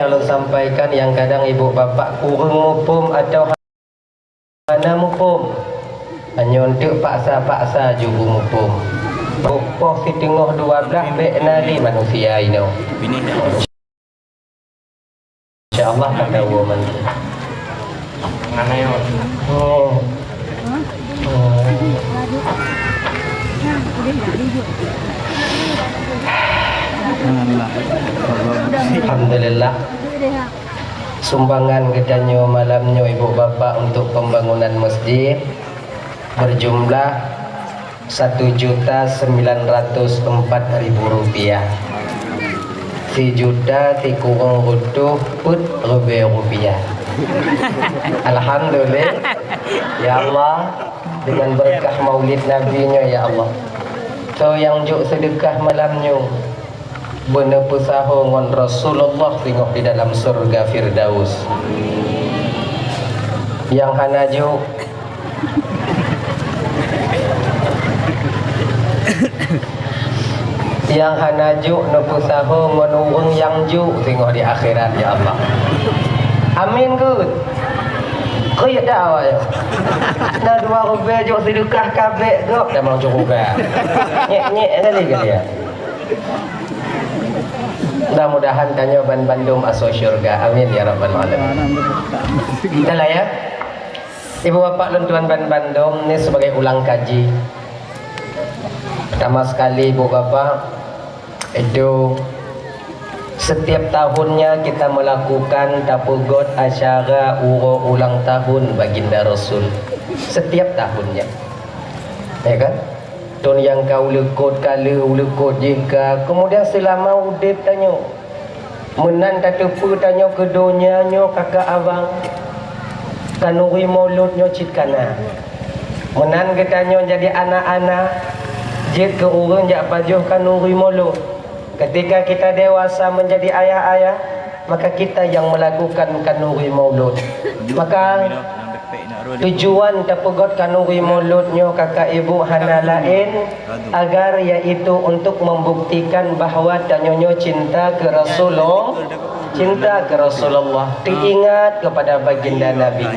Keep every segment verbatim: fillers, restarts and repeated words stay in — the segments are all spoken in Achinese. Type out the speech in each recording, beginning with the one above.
nyang lôn sampaikan nyang kadang ibu bapak kureueng muphom atawa hana muphom. Nyoe teuk paksa-paksa ju muphom. Poh siteungoh dua blaih bèk na lé manusia inoe. Insya Allah ka tawoe mantong. Oh. Oh. Alhamdulillah. Sumbangan geutanyoe malam nyoe ibu bapak untuk pembangunan masjid berjumlah satu juta sembilan ratus empat ribu rupiah. Sijuta sikureueng reutôh peuet ribèe rupiah. Alhamdulillah. Ya Allah, dengan berkah Maulid Nabi nyoe, ya Allah. Soe nyang jok seudeukah malam nyoe, beuneupeusaho ngon Rasulullah singoh di dalam syurga Firdaus. Nyang hana jok, nyang hana jok neupeusaho ngon ureueng nyang jok singoh di akhirat, ya Allah. Amin, Gus. Keu ya dah awak ya. Na dua ribèe jok seudeukah kabèk gop dah mau jok uga. Nyek-nyek kali kali ya. Mudah-mudahan tanyoe ban bandum asoe syurga. Amin ya rabbal alamin. Dah lah ya. Ibu bapak lôn tuan ban bandum ni sebagai ulang kaji. Pertama sekali ibu bapak, itu setiap tahunnya kita melakukan tapeugot acara uroe ulang tahun Baginda Rasul. Setiap tahunnya. Ya kan? Thôn nyang ka uleukot ka lheueh, uleukot jih ka. Kemudian selama udeb tanyoe, meunan tateupeue tanyoe keu donya nyoe kakak abang, khanuri mulod nyoe cit kana. Meunan geutanyoe jadi anak-anak, jeuet keu ureueng jak pajoh khanuri mulod. Ketika kita dewasa menjadi ayah-ayah, maka kita yang melakukan khanuri mulod. Maka tujuan tapeugot khanuri mulod nyoe kakak ibu hana laén agar yaitu untuk membuktikan bahwa tanyoe nyoe cinta keu Rasulullah, cinta keu Rasulullah, teuingat kepada baginda Nabi.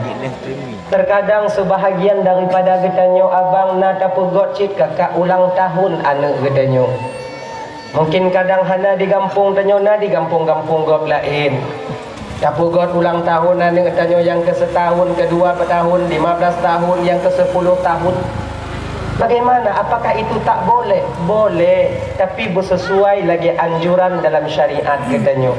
Terkadang sebahagian daripada geutanyoe abang na tapeugot cit kakak ulang tahun aneuk geutanyoe. Mungkin kadang hana di gampông tanyoe, na di gampông-gampông gob laén. Tapeugot ulang tahun aneuk tanyoe nyang keu seutahun, keu dua tahun, lima belas tahun, nyang keu sepuluh tahun. Bagaimana? Apakah itu tak boleh? Boleh, tapi beusesuai lagi anjuran dalam syariat geutanyoe.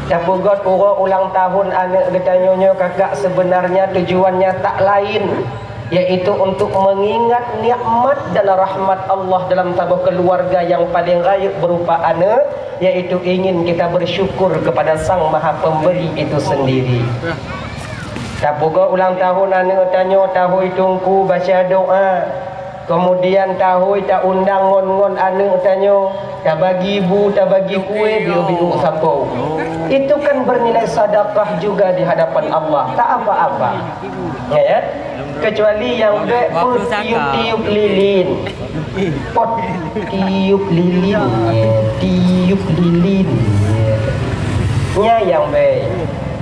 Tapeugot uroe ulang tahun aneuk geutanyoe nyoe kakak, sebenarnya tujuannya tak lain, yaitu untuk mengingat nikmat dan rahmat Allah dalam saboh keluarga yang paling rayeuk berupa aneuk, yaitu ingin kita bersyukur kepada Sang Maha Pemberi itu sendiri. Tapeugot ulang tahun aneuk tanyoe, tahôi teungku baca doa, kemudian tahôi taundang ngon-ngon aneuk tanyoe, tabagi bu, tabagi kue, biôk-biôk sampoe. Itu kan bernilai sedekah juga di hadapan Allah, tak apa-apa. Ya, ya. Kecuali nyang bèk peuet tiup-tiup lilin. Pot tiup lilin, tiup lilin. Nyan nyang bèk.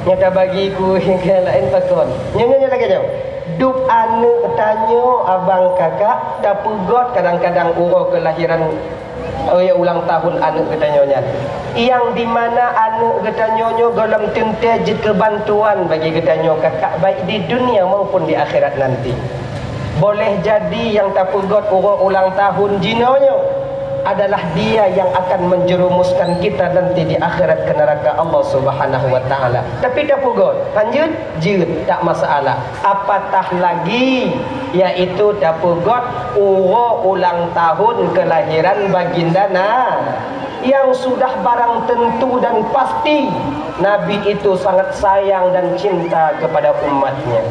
Nyang tabagi keu nyang laén pakon. Nyan, nyan, nyan lagèe nyoe. Dub aneuk tanyoe abang kakak tapeugot kadang-kadang uroe kelahiran, oh ya, ulang tahun aneuk geutanyoe nyan. Nyang di mana aneuk geutanyoe nyoe gohlom teuntèe jeuet keu bantuan bagi geutanyoe kakak, baik di dunia maupun di akhirat nanti. Boleh jadi nyang tapeugot uroe ulang tahun jinoe nyoe adalah dia yang akan menjerumuskan kita nanti di akhirat ke neraka Allah Subhanahu wa Ta'ala. Tapi tapeugot, lanjut, jeuet, tak masalah. Apatah lagi, yaitu tapeugot uroe ulang tahun kelahiran baginda na, yang sudah barang tentu dan pasti Nabi itu sangat sayang dan cinta kepada umatnya.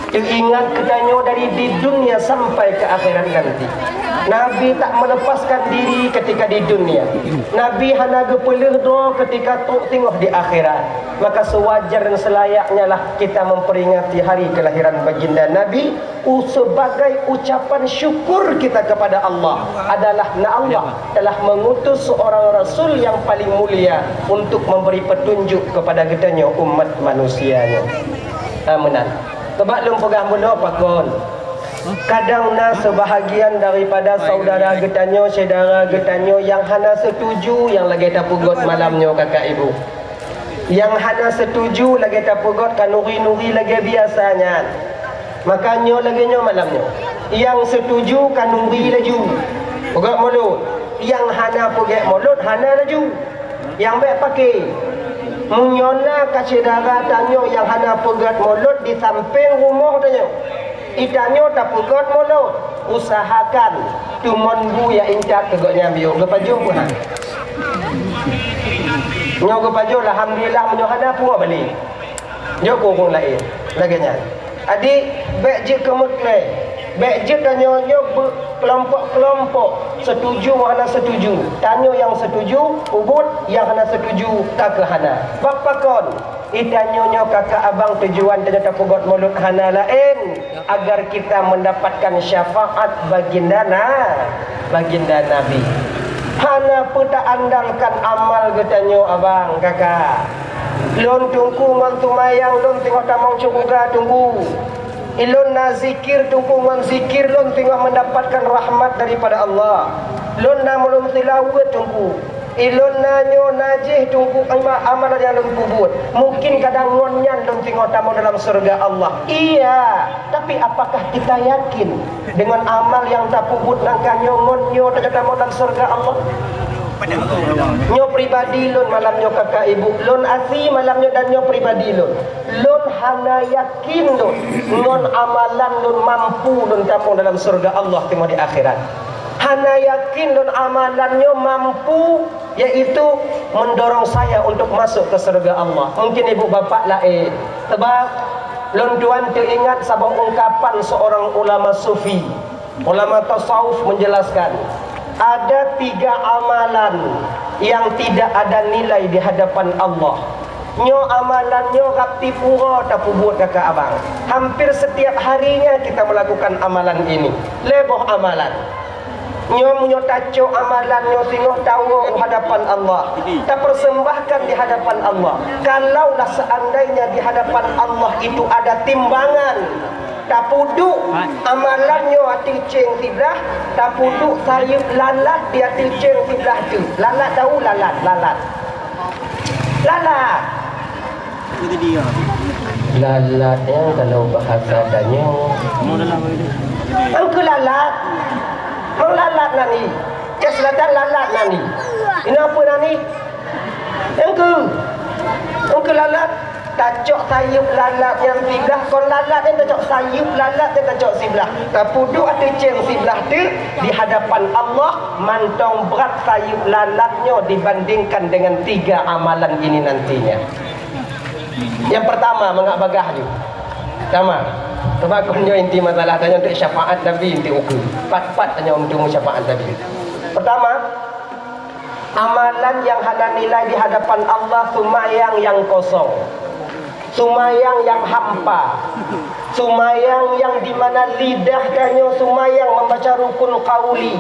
Teuingat geutanyoe dari di dunia sampai ke akhirat nanti. Nabi tak melepaskan diri ketika di dunia. Nabi hana geupeuleueh droe ketika trok teungoh di akhirat. Maka sewajar dan selayaknya lah kita memperingati hari kelahiran baginda Nabi u-, sebagai ucapan syukur kita kepada Allah adalah na Allah telah mengutus seorang rasul yang paling mulia untuk memberi petunjuk kepada geutanyoe umat manusia nyoe. Amin. Teuma lôn peugah meunoe pakon. Kadang na sebahagian daripada saudara geutanyoe, syedara geutanyoe nyang hana setuju nyang lagée tapeugot malam nyoe, kakak ibu. Nyang hana setuju lagée tapeugot ka nuri-nuri lagée biasa nyan. Maka nyoe lagée nyoe malam nyoe. Nyang setuju ka nuri laju. Peugét mulôt. Nyang hana peugét mulôt hana laju. Nyang bék paké. Meunyoe na ka syedara tanyoe nyang hana peugét mulôt di sampéng rumoh tanyoe, itanyoe tapeugét mulôt, usahakan tumon bu nyang intat keu gobnyan biôh. Geupajoh peue? Nyoe geupajoh, alhamdulillah, meunyoe hana pungo balek. Nyoe keu ureuëng laén. Lagée nyan. Adik, bék jeuet keu meuklée. Bék jeuet tanyoe nyoe beukelompok-kelompok, setuju ngon hana setuju. Tanyoe nyang setuju, ubot, nyang hana setuju, ka keuh hana. Bak pakon? Itanyoe nyoe kakak abang tujuan tanyoe tapeugét mulôt hana laén, agar kita mendapatkan syafaat baginda na, baginda Nabi. Hana peue taandalkan amal geutanyoe abang, kakak. Lôn Teungku ngon seumayang lôn teungoh tamong syeuruga Teungku. Ilôn na zikir Teungku, ngon zikir lôn teungoh mendapatkan rahmat daripada Allah. Lôn na meulôn seulaweuet Teungku. Ilôn na nyoe na jih Teungku, ama-, amalan nyang lôn peubuet. Mungkin kadang ngon nyan lôn teungoh tamong dalam syeuruga Allah. Iya, tapi apakah kita yakin dengan amal nyang tapeubuet nangka nyoe ngon nyoe tatamong dalam syeuruga Allah? Nyoe pribadi lôn malam nyoe kakak ibu, lôn asi malam nyoe dan nyoe pribadi lôn. Lôn hana yakin lôn ngon amalan lôn mampu lôn tamong dalam syeuruga Allah teuma di akhirat. Hana yakin lôn amalan nyoe mampu, yaitu mendorong saya untuk masuk ke syeuruga Allah. Mungkin ibu bapak laén. Sebab lôn tuan teuingat saboh ungkapan seorang ulama sufi. Ulama tasawuf menjelaskan, ada tiga amalan yang tidak ada nilai di hadapan Allah. Nyoe amalan nyoe rab tipu uroe tapeubuet kakak abang. Hampir setiap harinya kita melakukan amalan ini. Lhée boh amalan. Nyoe meunyoe tacok amalan nyoe singoh tawoe u hadapan Allah, tapersembahkan di hadapan Allah. Kalaulah seandainya di hadapan Allah itu ada timbangan, tapeuduek amalan nyoe ateueh céng siblah, tapeuduek sayeuep lalat di ateueh céng siblah teuk. Lalat tahu lalat, lalat. Lalat. Lalat nyan kalau bahasa tanyoe. Engkeu lalat. Mang lalat nani. Cek selatan lalat nani. Inoe peue nani? Engkeu. Engkeu lalat. Tacok sayeuep lalat nyang siblah kon lalat nyan tacok sayeuep lalat nyan tacok siblah. Tapeuduek ateueh céng siblah teuk di hadapan Allah mantong brat sayeuep lalat nyoe dibandingkan dengan tiga amalan ini nantinya. Yang pertama, mangat bagah ju. Sama. Sebab kon nyoe inti masalah tanyoe untuk syafaat Nabi inti ukeue. Pat-pat tanyoe untuk syafaat Nabi. Pertama, amalan yang hana nilai di hadapan Allah sumayang yang kosong. Sumayang yang hampa. Sumayang yang di mana lidah tanyoe sumayang membaca rukun qauli.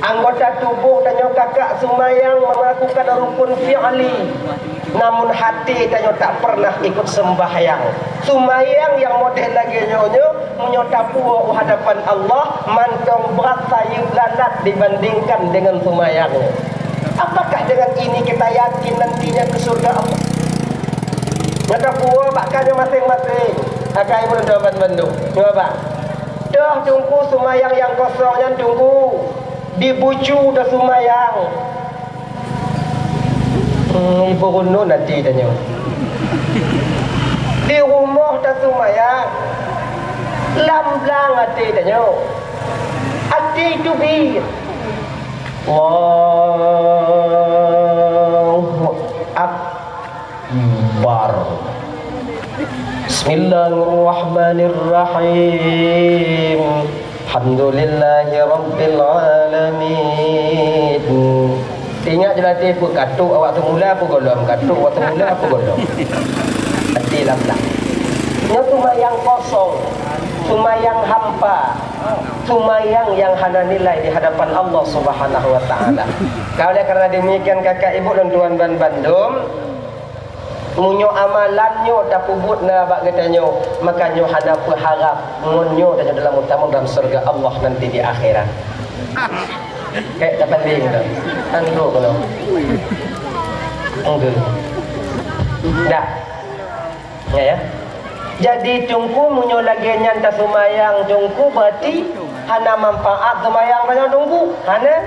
Anggota tuboh tanyoe kakak sumayang melakukan rukun fi'li, namun hati tanyoe tak pernah ikut sembahyang. Sumayang nyang model lagée nyoe nyoe, meunyoe tapuwoe u hadapan Allah, mantong brat sayeuep lalat dibandingkan dengan sumayang. Apakah dengan ini kita yakin nantinya ke surga Allah? Nyoe tapuwoe bak kayée maséng-maséng. Akai meunonton bandum. Nyoe bak. Toh Teungku sumayang nyang kosong nyan Teungku. Di bucu tasumayang. Hmm, ibu runun até tanyoe. Di rumoh tasumayang. Lam blang até tanyoe. Até teubiet. Allahu Akbar. Bismillahirrahmanirrahim. Alhamdulillahirabbil alamin. Ingat je lah, até peue katok awak teumula, peue gohlom katok awak teumula, peue gohlom. Até lam-lam. Nyoe seumayang kosong, seumayang hampa, seumayang nyang hana nilai di hadapan Allah Subhanahu wa Taala. Ka oleh karena demikian, kakak ibu lôn tuan ban bandum, meunyoe amalan nyoe tapeubuet na bak geutanyoe, maka nyoe hana peuharab ngon nyoe tanyoe dalam meutamong dalam syeuruga Allah nanti di akhirat. Kayak tapanding tu. Kan tu kalau. Enggak. Dah. Ya, ya. Jadi, Teungku, meunyoe lagèe nyan taseumayang, Teungku, berarti hana manfaat seumayang tanyoe, Teungku. Hana?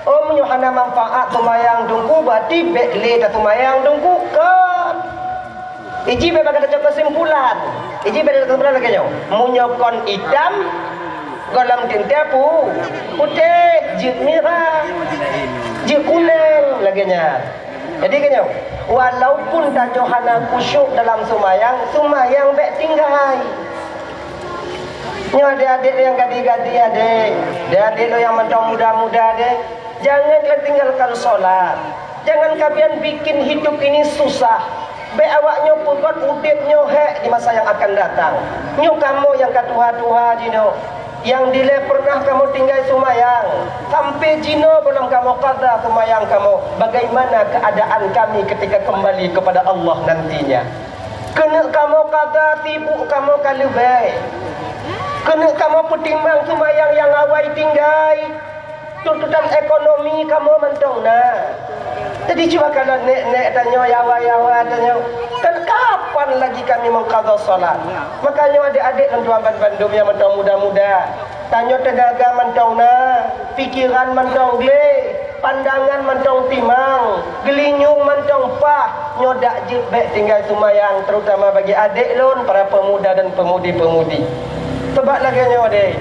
Oh, meunyoe hana manfaat seumayang, Teungku, berarti bèk lé taseumayang, Teungku. Kon. Iji bèk bak gata kesimpulan. Iji bèk gata kesimpulan lagèe nyoe. Meunyoe kon itam, gohlom teuntèe pu-, putéh, jeuet mirah, jeuet kunèng, lagèe nyan. Jadi, geutanyoe, walaupun tanyoe hana khusyuk dalam seumayang, seumayang bèk tinggai. Nyoe adék-adék nyang gadih-gadih, adék, adék-adék nyang mantong muda-muda, adék, jangan kalian tinggalkan sholat. Jangan kalian bikin hidup ini susah. Bèk awak nyoe peugöt udép nyoe hék di masa nyang akan datang. Nyoe kamoe nyang ka tuha-tuha jinoe. Nyang dilèe pernah kamoe tinggai seumayang, sampai jinoe gohlom kamoe qadha seumayang kamoe, bagaimana keadaan kami ketika kembali kepada Allah nantinya? Keuneuk kamoe qadha, sibuk kamoe ka leubeh. Keuneuk kamoe peutimang seumayang nyang awai tinggai, tuntutan ekonomi kamoe mantong na. Jadi, cuba kalon nèk-nèk tanyoe, yawa-yawa tanyoe, kan kapan lagi kami meuqadha salat? Makajih, adék-adék lôn tuan ban bandum nyang mantong muda-muda, tanyoe teunaga mantong na, pikeran mantong gleh, pandangan mantong timang, geulinyueng mantong paih, nyoe dak jeuet bèk tinggai seumayang, terutama bagi adék lôn, para pemuda dan pemudi-pemudi. Sabab lagèe nyoe, adék.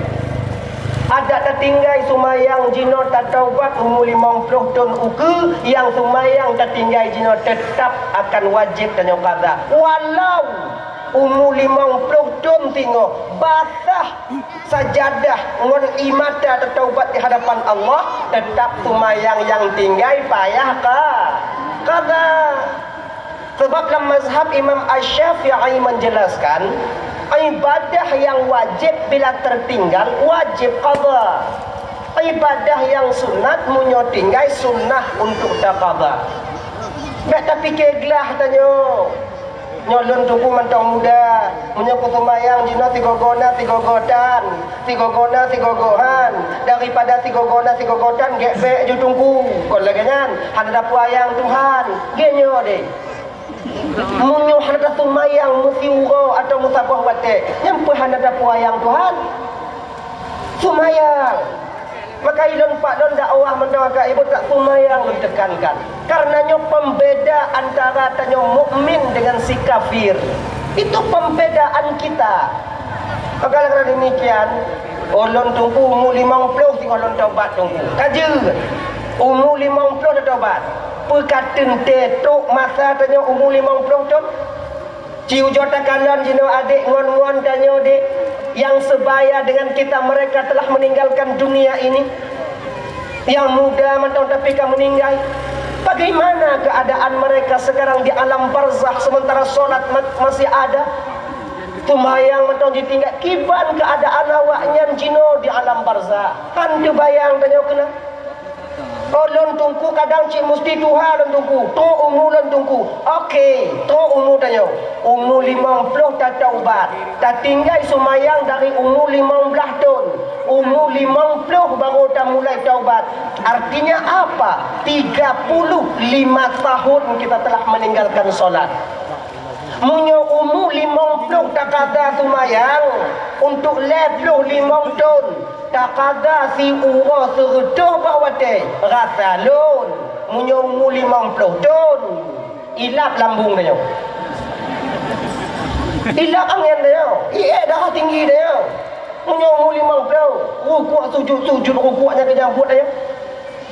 Adak tatinggai seumayang jinoe tataubat umu limong ploh thon ukeue, nyang seumayang tatinggai jinoe teutap akan wajéb tanyoe qadha. Walau umu limong ploh thon singoh basah sajadah ngon ie mata tataubat di hadapan Allah, teutap seumayang nyang tinggai payah qa-, qadha. Sabab lam mazhab Imam Asy-Syafi'i menjelaskan, ibadah nyang wajéb bila tertinggal, wajéb qadha. Ibadah nyang sunat, meunyoe tinggai, sunnah untuk taqadha. Bèk tapike glah tanyoe. Nyoe lôn Teungku mantong muda, meunyoe kuseumayang jinoe sigoe-goe na sigoe-goe tan, sigoe-goe na sigoe-goe han, daripada sigoe-goe na sigoe-goe tan, gèt bèk ju Teungku. Kon lagèe nyan, hana tapeuyang Tuhan. Gèt nyoe deh. Meunyoe hana taseumayang meusiuroe atawa meusaboh watèe, nyan peue hana tapeuyang Tuhan? Seumayang. Maka ilôn pat lôn dakwah mantong ka ibu tak seumayang lôn teukankan. Karena nyoe pembeda antara tanyoe mukmin dengan si kafir. Itu pembedaan kita. Maka karena demikian, ulôn Teungku umu limong ploh singoh lôn taubat Teungku. Ka jeuet. Umu limong ploh taubat. Peu ka teuntèe trok masa tanyoe umu limong ploh thon? Ci ujoe takalon jinoe adék ngon-ngon tanyoe deh, nyang sebaya dengan kita, mereka telah meninggalkan dunia ini. Nyang muda mantong tapi ka meuninggai. Bagaimana keadaan mereka sekarang di alam barzakh sementara salat ma-, masih ada? Seumayang mantong jitinggai. Kiban keadaan awaknyan jinoe di alam barzakh? Han teubayang tanyoe keunan. Oh, lôn Teungku kadang cit musti tuha lôn Teungku. Trok umu lôn Teungku. Oke, trok umu tanyoe. Umu limong ploh tataubat. Tatinggai seumayang dari umu limong blaih thon. Umu limong ploh baru tamulai taubat. Artinya apa? Tiga puluh lima tahun kita telah meninggalkan salat. Meunyoe umu limong ploh takada seumayang, untuk lhèe ploh limong thon takada siuroe seureutôh bak watèe, rasa lôn, meunyoe umu limong ploh thon, ilap lambung tanyoe. Ilap angén tanyoe, ié darah tinggi tanyoe. Meunyoe umu limong ploh, rukuk sujud, sujud rukuk nyan keu nyang buet tanyoe.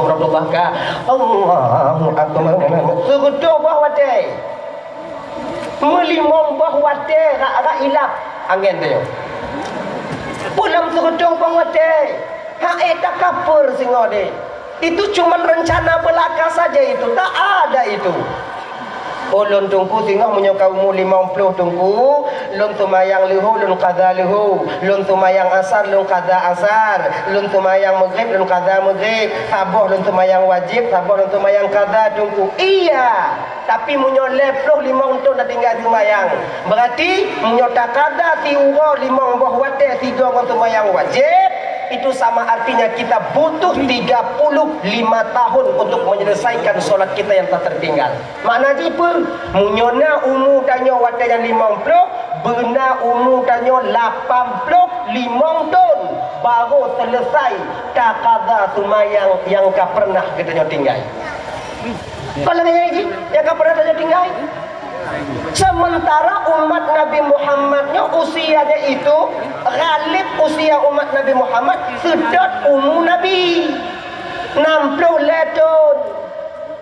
Assalamualaikum warahmatullahi wabarakatuh. Allahu Akbar. Seugeutôh boh watèe. Meulimong boh watèe rak-rak ilap angén tanyoe. Peue lom seugeutôh boh watèe. Hai takabur singoh deh. Itu cuman rencana belaka saja itu, tak ada itu. Oh, lôn teungku singoh meunyoe ka umu limong ploh teungku, lôn seumayang leuhô, lôn qadha leuhô, lôn seumayang asar, lôn qadha asar, lôn seumayang maghrib, lôn qadha maghrib, saboh lôn seumayang wajéb, saboh lôn seumayang qadha teungku. Iya, tapi meunyoe lhèe ploh limong thôn na tinggai seumayang, berarti meunyoe taqadha siuroe limong boh watèe sigoe ngon seumayang wajéb, itu sama artinya kita butuh tiga puluh lima tahun untuk menyelesaikan sholat kita yang telah tertinggal. Makna jih peue? Meunyoe na umu tanyoe watèe nyang limong ploh, beuna umu tanyoe lapan ploh limong thôn, baru selesai taqadha seumayang nyang ka pernah geutanyoe tinggai. Kon lagèe nyan jih, nyang ka pernah tanyoe tinggai. Sementara umat Nabi Muhammad nyoe usianya itu, ghalib usia umat Nabi Muhammad seudôt umu Nabi, enam ploh lhèe thôn.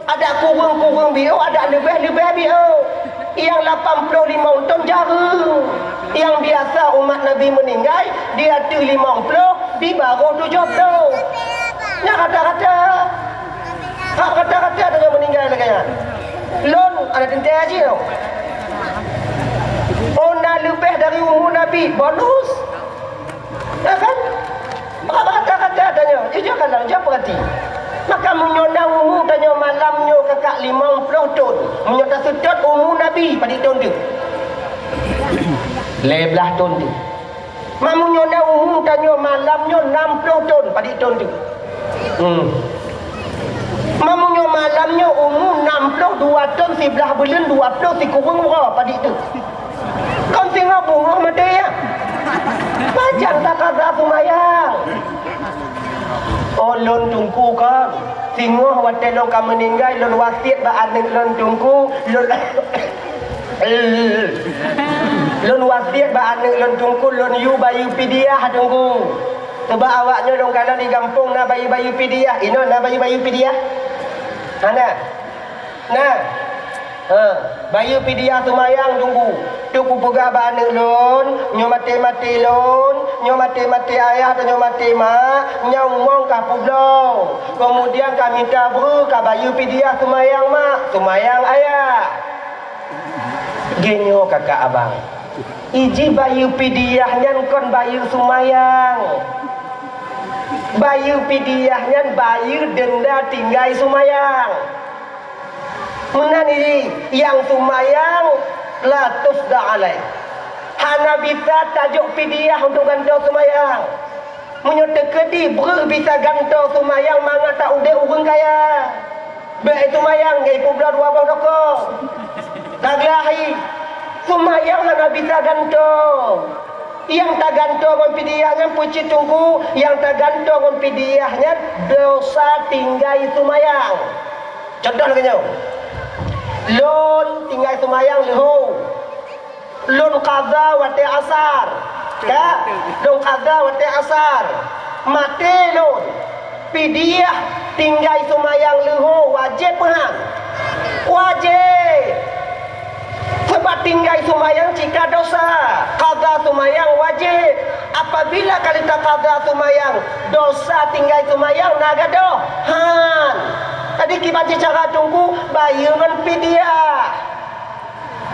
Adak kureueng-kureueng biôh, adak leubeh-leubeh biôh. Nyang lapan ploh limong thôn jareueng. Nyang biasa umat Nabi meuninggai di ateueh limong ploh, di barôh tujoh ploh. Nyan rata-rata. Hak rata-rata tanyoe meuninggai lagèe nyan. Lôn adak teuntèe jih nyoe. Oh, na leubeh dari umu Nabi, bonus. Ya kan? Maka rata-rata tanyoe, jujur kan, jaweueb peurati. Maka meunyoe na umu tanyoe malam nyoe kakak limong ploh thôn, meunyoe taseutôt umu Nabi, padit thôn teuk? Lhèe blaih thôn teuk. Ma meunyoe na umu tanyoe malam nyoe enam ploh thôn, padit thôn teuk? Hmm. Ma meunyoe malam nyoe umu enam ploh dua thôn siblaih buleuen dua ploh sikureueng uroe, padit teuk? Kon singoh beungoh maté, ya? Pajan taqadha seumayang? Oh, lôn teungku kon. Singoh watèe lôn ka meuninggai, lôn wasiet bak aneuk lôn teungku, lôn, lôn wasiet bak aneuk lôn teungku, lôn yue bayeue pidyah teungku. Sabab awak nyoe lôn kalon di gampông na bayeue-bayeue pidyah, inoe na bayeue-bayeue pidyah? Hana. Nah, ha, bayeue pidyah seumayang teungku. Teuk kupeugah bak aneuk lôn, nyoe maté-maté lôn, nyoe maté-maté ayah, nyoe maté mak, nyan umong ka peubloe. Keumudian ka mita breuh ka bayeue pidyah seumayang mak, seumayang ayah. Geuh nyoe kakak abang. Iji bayeue pidyah nyan kon bayeue seumayang. Bayeue pidyah nyan bayeue deunda tinggai seumayang. Meunan jih, nyang seumayang la tuqda alaih. Hana bisa tajok pidyah untuk gantoe seumayang. Meunyoe teukeudi breuh bisa gantoe seumayang mangat ta udép ureueng kaya. Bèk seumayang, geupeubloe dua boh rokok. Taglahi, seumayang hana bisa gantoe. Nyang tagantoe ngon pidyah nyan peue cit teungku, nyang tagantoe ngon pidyah nyan dosa tinggai seumayang. Contoh lagèe nyoe. Lôn tinggai seumayang leuhô. Lôn qadha watèe asar. Ka? Lôn qadha watèe asar. Maté lôn. Pidyah tinggai seumayang leuhô wajéb peue han? Wajéb. Sabab tinggai seumayang cit ka dosa. Qadha seumayang wajéb. Apabila ka lheueh taqadha seumayang, dosa tinggai seumayang na gadôh? Han. Jadi kiban cit cara teungku, bayeue ngon pidyah.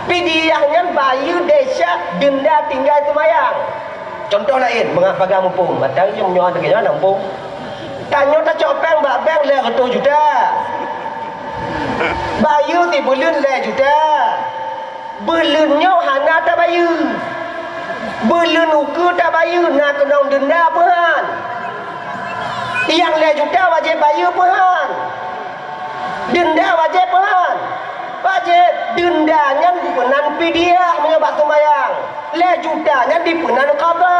Pidyah nyan bayeue desya deunda tinggai seumayang. Contoh laén, mangat paga muphom, mantong nyoe meunyoe lagèe nyan muphom. Tanyoe tacok péng bak bank lhèe reutôh juta. Bayeue sibuleuen lhèe juta. Buleuen nyoe hana tabayeue. Buleuen ukeue tabayeue na keunong deunda peue han? Nyang lhèe juta wajéb bayeue peue han? Deunda wajéb peue han? Wajéb. Deunda nyan dipeunan pidyah meunyoe bak seumayang. Lhèe juta nyan dipeunan qadha.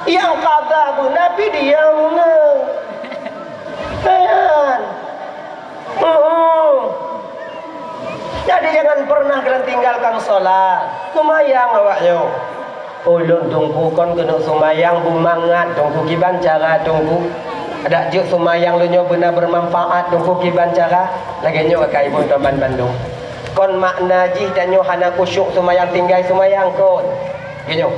Nyang qadha beuna pidyah meunyoe. Nyan. Heeh. Jadi jangan pernah kalian tinggalkan sholat. Seumayang awak nyoe. Ulôn Teungku kon keuneuk seumayang beumangat Teungku, kiban cara Teungku? Adak jeuet seumayang lôn nyoe beuna beumanfaat Teungku, kiban cara? Lagèe nyoe ka ibu teman bandum. Kon makna jih tanyoe hana khusyuk seumayang, tinggai seumayang kon. Geuh nyoe.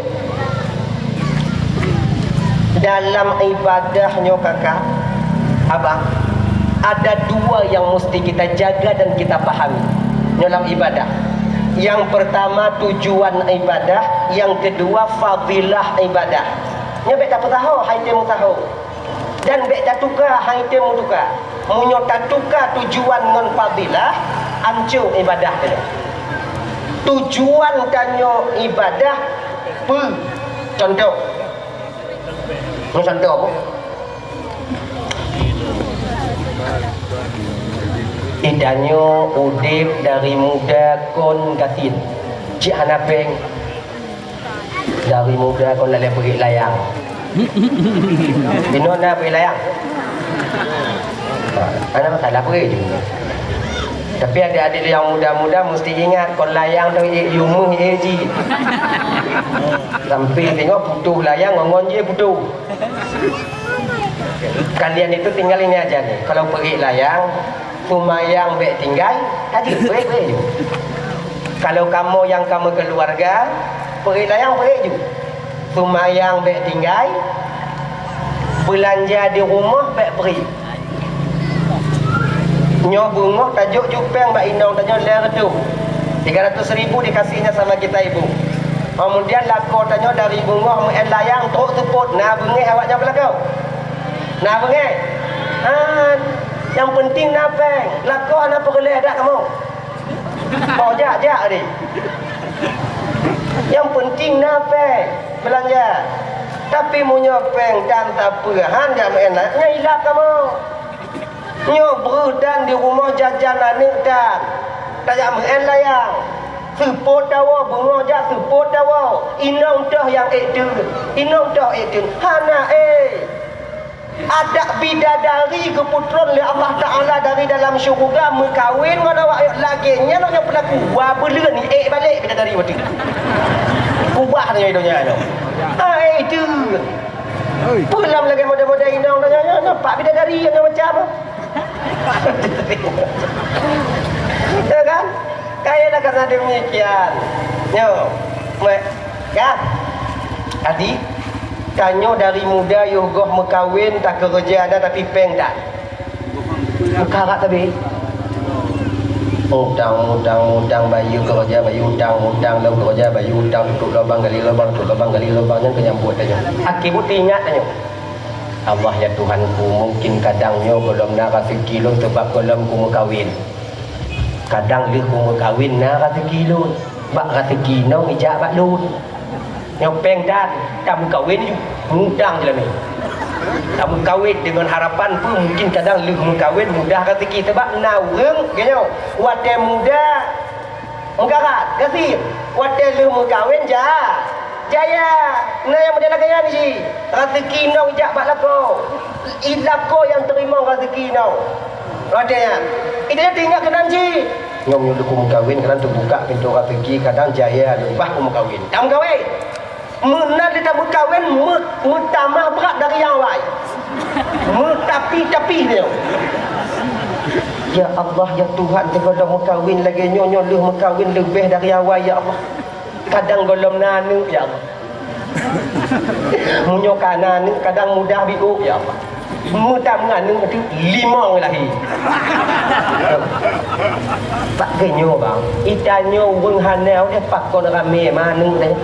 Dalam ibadah nyoe kakak, abang, ada dua yang mesti kita jaga dan kita pahami. Nyoe lam ibadah. Yang pertama tujuan ibadah, yang kedua fadilah ibadah. Nyoe bèk tapeusaho, hai teuh meusaho. Dan bèk tatuka, hai teuh meutuka. Meunyoe tatuka tujuan ngon fadilah, ancô ibadah tanyoe. Tujuan tanyoe ibadah peue? Contoh. Nyoe contoh apa? Itanyoe udép dari muda kon gasien. Cit hana péng. Dari muda kon lalè peugèt layang. Binoe na peugèt layang? Ha, hana masalah, peugèt ju. Tapi adik-adik nyang muda-muda mesti ingat, kon layang tu ék yumeuh ék ji. Sampai tengok putôh layang ngon-ngon jih putôh. Kalian itu tinggal ini aja nih, kalau peugèt layang, seumayang bèk tinggai, ka jeuet, peugèt, peugèt ju. Kalau kamoe nyang ka meukeuluwarga, peugèt layang, peugèt ju. Seumayang bèk tinggai, beulanja di rumoh bèk bri. Nyoe beungoh tajok ju péng bak inong tanyoe lhèe reutôh. Tiga ratus ribu dikasihnya sama kita ibu. Kemudian lakoe tanyoe dari beungoh meu'en layang trok seupôt, na beungèh awak nyan beulakoe? Na beungèh? Han. Nyang peunteng na péng. Lakoe hana peureulèe dak kamoe? Boh jak-jak deh. Nyang peunteng na péng beulanja. Tapi meunyoe péng tan sapeue, han jak meu'en layang, nyan ilap kamoe. Nyoe breuh dan di rumoh jajan aneuk dan tajak meu'en layang. Seupôt tawoe, beungoh jak seupôt tawoe. Inong toh nyang ék teun, inong toh ék teun. Hana ék. Adak bidadari geupeutron lé Allah Ta'ala dari dalam syeuruga meukawen ngon awak nyoe. Lagèe nyan awak nyoe peulaku, wa beuleuen ék balek bidadari watèe. Kubah nyoe donya nyoe. Hai tu. Peue lam lagèe model-model inong donya nyoe, nampak bidadari nyang macam. Ya kan? Kaya dah kata demikian. Nyoe. Mek. Kan? Tadi, tanyoe dari muda yoh goh meukawen, takeureuja ada tapi péng tan. Meukarat sabe. Utang, utang, utang, bayeue keureuja, bayeue utang, utang, lom keureuja, bayeue utang, tutup lubang, gali lubang, tutup lubang, gali lubang, nyan keu nyang buet tanyoe. Akhé buet teuingat tanyoe. Allah ya Tuhanku, mungkin kadang nyoe gohlom na raseuki lôn sabab gohlom kumeukawen. Kadang lheueh kumeukawen na raseuki lôn, bak raseuki inong ijak bak lôn. Nyoe péng dan tameukawen ju, mutang jeulamé. Tameukawen deungon harapan peue, mungkin kadang lheueh meukawen mudah raseuki, sabab na ureuëng, geuh nyoe, watée muda meukarat, gasien, watée lheueh meukawen ja-, jaya. Na nyang model lagée nyan jih, raseuki inong jak bak lakoe, i lakoe nyang teurimong raseuki inong. Watée nyan, itu nyan teuingat keunan jih. Nyoe meunyoe lheueh kumeukawen, kadang teubuka pintoe raseuki, kadang jaya lôn bah kumeukawen. Tameukawen. Meunan lé tameukawen meu-, meutamah brat dari nyang awai. Meutapi-tapi nyoe. Ya Allah, ya Tuhan, teuka lôn meukawen lagée nyoe, nyoe lheueh meukawen leubeh dari awai, ya Allah. Kadang gohlom na aneuëk, ya Allah. Meunyoe ka na aneuëk, kadang mudah biôk, ya Allah. Meutameuaneuëk tu limong lahé. Bak keuh nyoe bang, itanyoe ureuëng hana udeh pakon ramé maneuëk teh.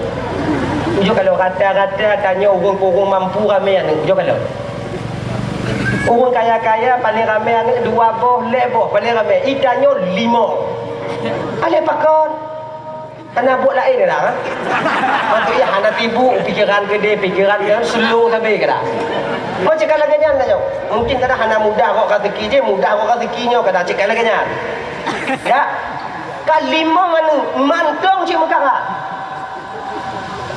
Ujoe kalon rata-rata tanyoe ureuëng kureueng mampu ramé aneuëk. Ujoe kalon. Ureuëng kaya-kaya paling ramé aneuëk dua boh, lhée boh paling ramé. Itanyoe limong. Aléh pakon. Hana buet laén dah, ha? Maksudnya hana sibuk, pikiran keudeh, pikiran keudeh, slow sabe keudeh. Macam kalau lagée nyan dah, jauh. Mungkin kadang hana mudah rot raseuki jih, mudah rot raseuki nyoe kadang cit kalau lagée nyan. Ya. Ka limong aneuëk, mantong cit meukarat.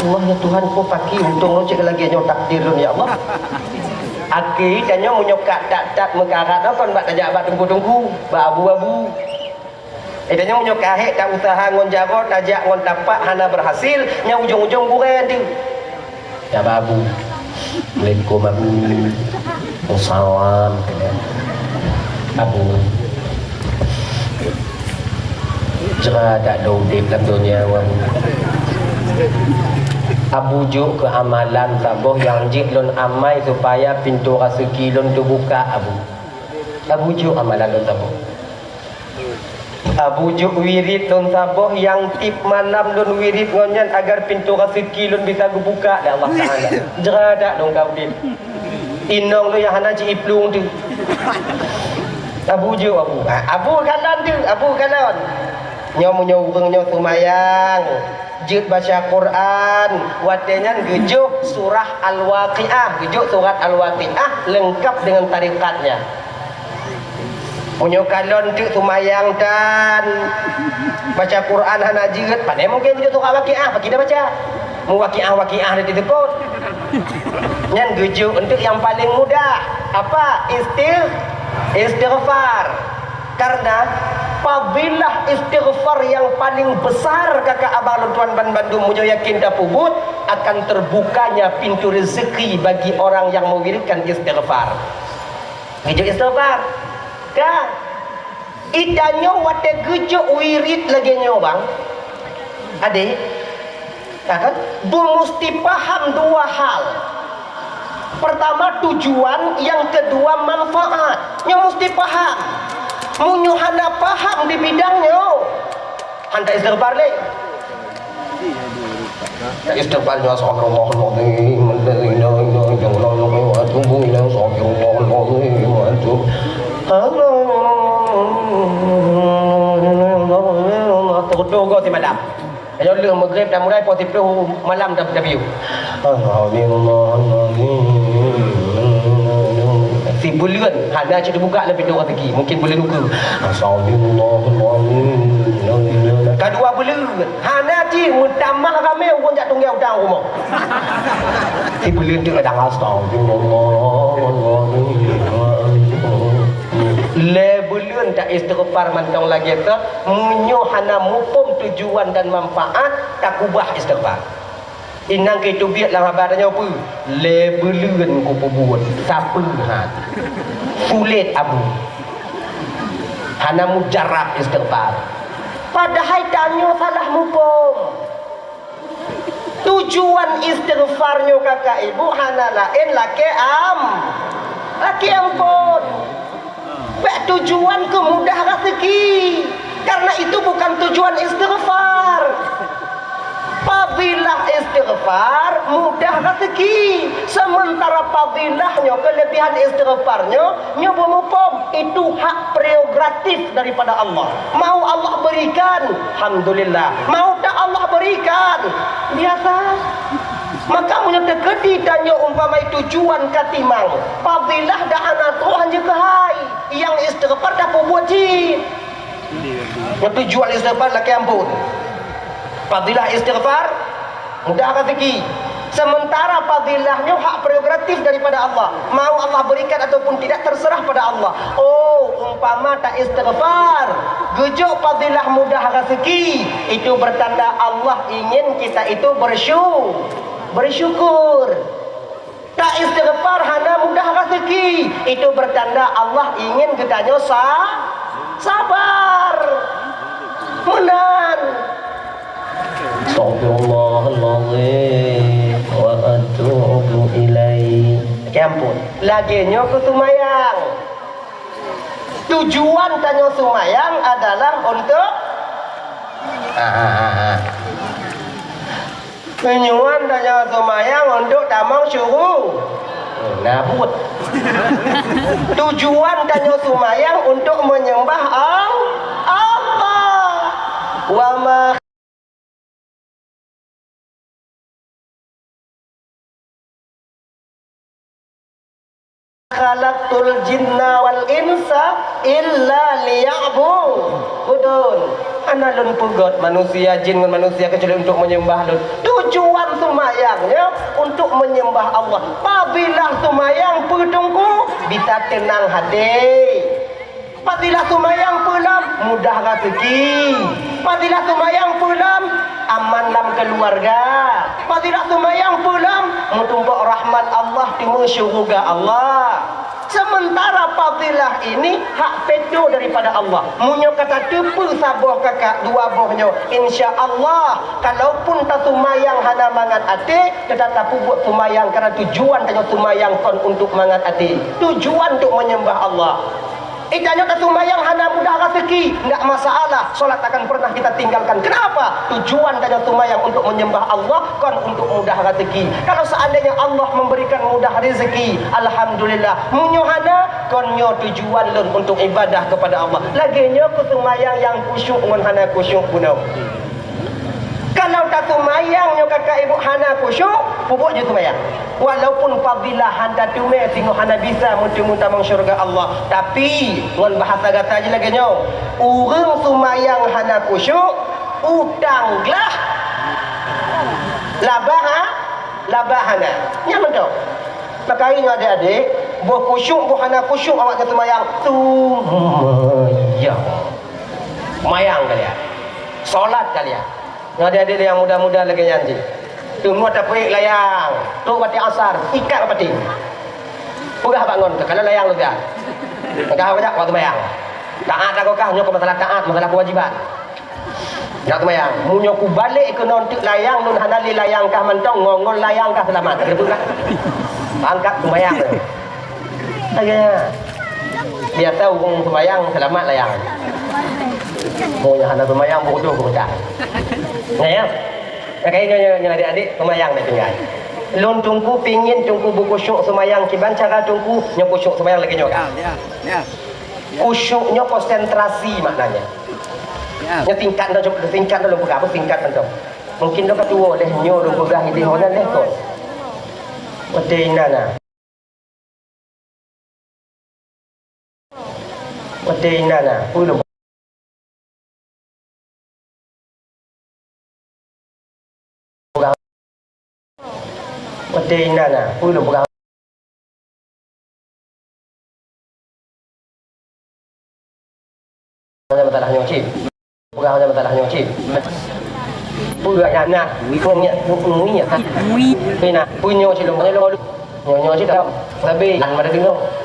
Allah ya Tuhan, ko paki untông lôn cit lagée nyoe takdir lôn, ya Allah. Akhé tanyoe meunyoe ka that-that meukarat, kon bak tajak bak teungku-teungku, bak abu-abu. Eh, tanyoe meunyoe ka hék ta useuha ngon jaroe, tajak ngon tapak hana beurhasil, nyang ujong-ujong gurèe teuh. Ya, Abu. Assalamualaikum, Abu. Wassalam. Abu. Jra dak dong udép lam donya, Abu. Abu jok keu amalan saboh nyang jeuet lôn amai supaya pintoe raseuki lôn teubuka, Abu. Abu jok amalan lôn saboh. Abu jok wirit lôn saboh nyang tiep malam lôn wirit ngon nyan agar pintoe raseuki lôn bisa geubuka lé Allah Taala. Jra dak dong ka udép. Inong lôn nyang hana ji iplueng teuh. Abu jok, Abu. Ah, Abu kalon teuh, Abu kalon. Nyoe meunyoe ureueng nyoe seumayang, jeuet baca Quran, watèe nyan geujok surah Al-Waqiah, geujok surat Al-Waqiah leungkap deungon tarekat nyan. Meunyoe kalon teuk seumayang dan baca Quran hana jeuet, pane mungken geujok surat Waqiah, pakri na baca. Meuwaqiah-waqiah di teukot. Nyan geujok untuk nyang paleng mudah. Apa? Istigh-, istighfar. Karena fadilah istighfar yang paling besar, kakak abang lôn tuan ban bandum, meunyoe yakin tapeubuet, akan terbukanya pintu rezeki bagi orang yang mewiridkan istighfar. Geujok istighfar. Ka. Ita nyoe watèe geujok wirid lagèe nyoe, bang. Adék. Ya kan? Beumusti paham dua hal. Pertama tujuan, yang kedua manfaat. Nyoe musti paham. Meunyoe hana paham di bidang nyoe, hana istighfar lé. Istighfar nyoe, astagfirullahalazim, la ilaha illa anta, wa atubu ilaih, astagfirullahalazim, wa atubu. Teugodoh goe simalam. Ayo lheueh Maghrib dah mulai, poh siplôh malam dah, dah biu. Astagfirullahalazim. Sibuleuen hana cit buka lé pintoe raseuki, mungkin buleuen ukeue. Astagfirullahalazim. Ka dua buleuen hana cit, meutamah ramé ureueng jak tunggeng utang rumoh. Sibuleuen teuk kadang astagfirullahalazim. Lhèe buleuen ta istighfar mantong lagèe teuk, meunyoe hana muphom tujuan dan manfaat, takubah istighfar. Inong keu teubiet lam haba tanyoe peue? Lhèe buleuen kupeubuet, sapeue that. Sulet, Abu. Hana mujarab istighfar. Padahai tanyoe salah muphom. Tujuan istighfar nyoe kakak ibu hana laén lakèe am-, lakèe amphon. Bèk tujuan keu mudah raseuki, karena itu bukan tujuan istighfar. Fadilah istighfar mudah raseuki, sementara fadilah nyoe, kelebihan istighfar nyoe, nyoe beumuphom, itu hak prerogatif daripada Allah. Mau Allah berikan, alhamdulillah. Mau tak Allah berikan, biasa. Maka meunyoe teukeudi tanyoe umpamai tujuan ka timang, fadilah dah hana troh hanjeuet keuhai, nyang istighfar dah peubuet cit. Nyoe tujuan istighfar lakèe amphon. Fadilah istighfar, mudah raseuki. Sementara fadilah nyoe hak prerogatif daripada Allah. Mau Allah berikan ataupun tidak, terserah pada Allah. Oh, umpama ta istighfar, geujok fadilah mudah raseuki, itu bertanda Allah ingin kita itu bersyu-, bersyukur. Ta istighfar hana mudah raseuki, itu bertanda Allah ingin geutanyoe sa-, sabar. Meunan. Astagfirullahalazim wa atubu ilaih. Ya ampun. Lagèe nyoe keu seumayang. Tujuan tanyoe seumayang adalah untuk, ah, ah, ah, ah. Tujuan tanyoe seumayang untuk tamong syuru-, na buet. Tujuan tanyoe seumayang untuk menyembah Al-, Allah. Wa ma khalaqtul jinna wal insa illa liya'budun. Hana lôn peugöt manusia, jin ngon manusia keucuali untuk menyembah lôn. Tujuan seumayang nyoe untuk menyembah Allah. Pabila seumayang, peue Teungku? Bisa teunang haté. Fadilah seumayang peue lom? Mudah raseuki. Fadilah seumayang peue lom? Aman lam keuluwarga. Fadilah seumayang peue lom? Meutumpôk rahmat Allah, teuma syeuruga Allah. Sementara fadilah ini hak veto daripada Allah. Meunyoe ka tateupeue saboh kakak, dua boh nyoe, insya Allah, kalaupun taseumayang hana mangat até, teutap tapeubuet seumayang karena tujuan tanyoe seumayang kon untuk mangat até. Tujuan untuk menyembah Allah. Eh, tanyoe taseumayang hana mudah raseuki, ndak masalah, salat takkan pernah kita tinggalkan. Kenapa? Tujuan tanyoe seumayang untuk menyembah Allah, kon untuk mudah raseuki. Kalau seandainya Allah memberikan mudah rezeki, alhamdulillah. Meunyoe hana, kon nyoe tujuan lôn untuk ibadah kepada Allah. Lagée nyoe keu seumayang nyang khusyuk ngon hana khusyuk bunoe. Kalau taseumayang nyoe kakak ibu hana khusyuk, peubuet jih seumayang. Walaupun fadilah hana teumé singoh hana bisa meuteumé tamong syeuruga Allah, tapi ngon bahasa gata jih lagée nyoe, ureuëng seumayang hana khusyuk, utang glah, laba ha, laba hana. Nyan mantong. Makajih nyoe adék-adék, boh khusyuk, boh hana khusyuk awak nyan seumayang, seumayang. Seumayang kalian. Salat kalian. Nyoe adék-adék nyang muda-muda lagée nyan cit. Teungoh tapeuék layang, trok watée asar, ikat bak paté. Peugah bak ngon, "Kana layang lôn peugah." Peugah bak nyan, waktu seumayang. Taát lagoe kah, nyoe kon masalah taát, masalah keuwajiban. Jak seumayang. Meunyoe kubalek keunoe teuk layang, lôn hana lé layang kah mantong, ngon-ngon layang kah seulamat. Kira peugah. Angkat seumayang. Lagée nyan. Biasa ureuëng seumayang seulamat layang. Meunyoe hana seumayang, bodoh keu beudak. Nah, ya. Nah, kaya nyoe, nyoe, nyoe, adik-adik, seumayang dah tinggai. Lôn Teungku pingin Teungku beukhusyuk seumayang kiban cara Teungku nyoe khusyuk seumayang lagée nyoe kan? Ya, ya, ya. Khusyuk nyoe konsentrasi maknanya. Ya. Nyoe tingkat nyoe, tingkat nyoe lôn peugah, apa tingkat nyoe? Mungkin lôn ka tuwoe leh nyoe lôn peugah idéh nyoe leh kon. Watée inan na. Watée inan na, peue lôn peugah? Watée inan na, peue lôn peugah? Hana masalah nyoe cit. Bukan hana masalah nyoe cit. Peue nyang na, ikong nyak, buk ngui nyak. Ngui. Pina, peue nyoe cit lôn, nyoe, nyoe cit dah. Sabe, lan mada deungoe.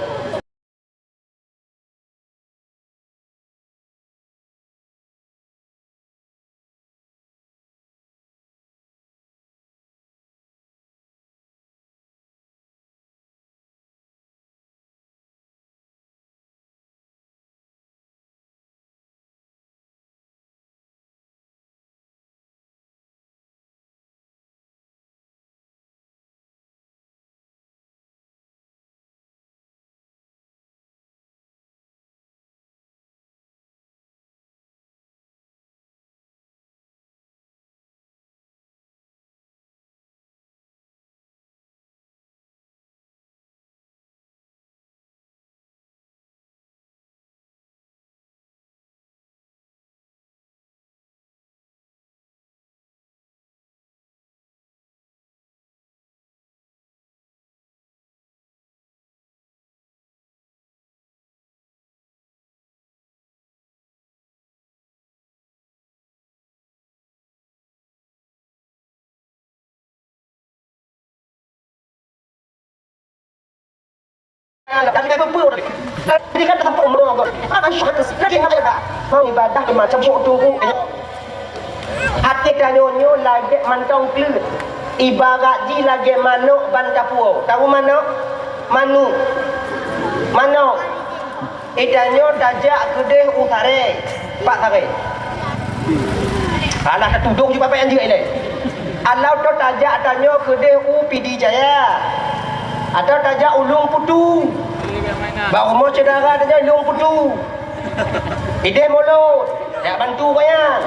Tapi kan peue? Tapi kan tak umur kau. Lagi ada. Mau ibadah macam buat tunggu. Até tanyoe nyoe lagée mantong kleuet. Ibarat jih lagée manok ban tapuwoe. Tahu manok? Manuk. Manok. Itanyoe tajak keudeh u Saree. Pak Saree. Alah, tatudong jih bapak nyang jeuet ilée. Alah, toh tajak tanyoe keudeh u Pidie Jaya. Atawa tajak u Lueng Putu. Bak rumoh syedara tanyoe Lueng Putu. Ideh mulot, jak bantu gobnyan.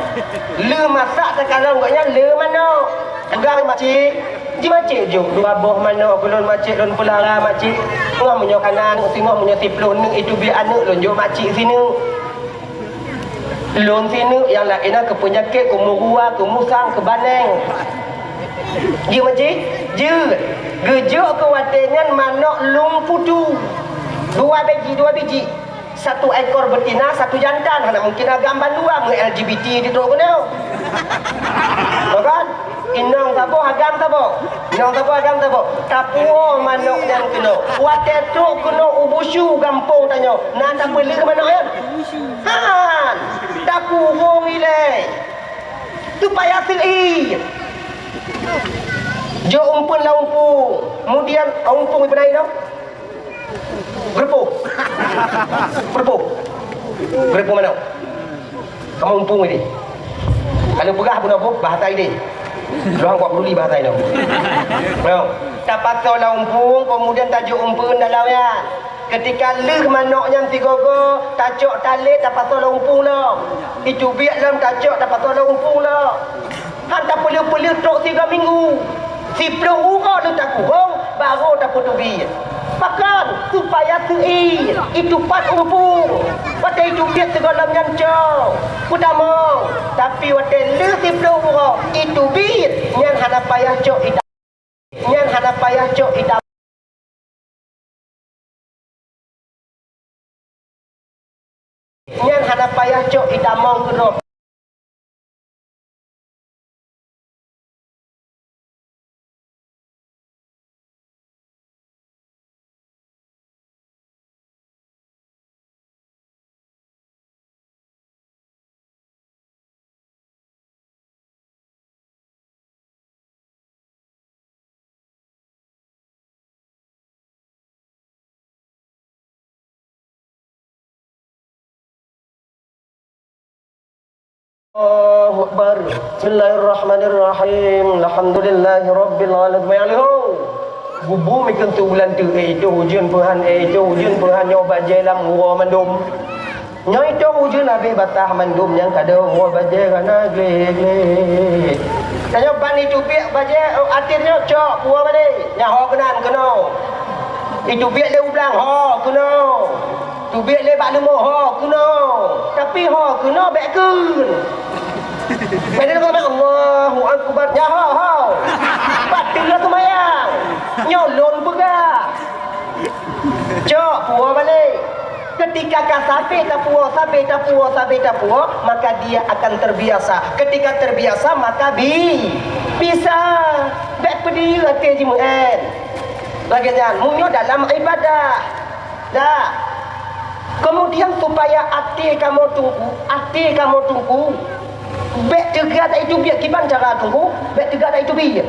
Le masak takalon gobnyan le manok. Peugah makcik, ji makcik jok dua boh manok keu lôn makcik, lôn peulara makcik. Singoh meunyoe kana aneuk, singoh meunyoe siploh neuk, itu biet aneuk lôn jok makcik sineuk. Lôn sineuk nyang laén na keu peunyakét, keu meurua, keu musang, keu baneng. Ji makcik, jeuet. Geujok keu watée nyan manok Lueng Putu. Dua biji, dua biji. Satu ekor betina, satu jantan. Hana mungkin agam bandua, meu-L G B T di trok keunoe. Bukan? Inong saboh, agam saboh. Inong saboh, agam saboh. Tapuwoe manok nyan keunoe. Watée trok keunoe u Busu gampông tanyoe, na tapeuleuh manok nyan? Han. Takurong ilée. Supaya seuiet. Jok umpeuen lam umpung. Kemudian, ah, umpung ibeunai nyoe. Geureupoh. Geureupoh. Geureupoh manok. Kamoe umpung ini. Kalau peugah bunoe buet bahasa ini. Lôn hana peduli bahasa ini. Nyoe. Tapasoe lam umpung, kemudian tajok umpeuen dalam nyan. Ketika lheueh manok nyan sigogo, tacok talét tapasoe lam umpung lom. Iteubiet lom tacok tapasoe lam umpung lom. Han tapeuleuh-peuleuh trok sigoe minggu. Siplôh uroe lheueh takurong, barô tapeuteubiet. Pakon? Supaya seuiet, itupat umpung. Watée iteubiet sigoe lom nyan cok, peutamong. Tapi watée lheueh siplôh uroe, iteubiet, nyan hana payah cok ita-, nyan hana payah cok ita-, nyan hana payah cok itamong keudroe. Allahu Akbar. Bismillahirrahmanirrahim. Alhamdulillahirabbil alamin. Allahu. Bubu mikun tu bulan tu, eh, itu ujeuen peuhan, eh, itu ujeuen peuhan nyoe bajée lam uroe mandum. Nyoe itu ujeuen habéh batah mandum nyang kada uroe bajée kana glé-glé. Tanyoe ban iteubiet bajée, oh, até nyoe cok puwoe balé. Nyan ho keunan keunoe. Iteubiet lé u blang ho keunoe. Teubiet lé bak leumo ho keunoe, tapi ho keunoe bék kheun. Bék deungoe, Allahu Akbar, nyan ho, ho. Bateue seumayang. Nyoe lôn peugah. Cok puwoe balé. Ketika ka sabe tapuwoe, sabe tapuwoe, sabe tapuwoe, maka dia akan terbiasa. Ketika terbiasa, maka bi-, bisa. Bék peudiyeu até jimeu'en. Lagée nyan, meunyoe dalam ibadah. Dah. Kemudian supaya até kamoe teungku, até kamoe teungku, bék teuga taiteubiet, kiban cara teungku, bék teuga taiteubiet.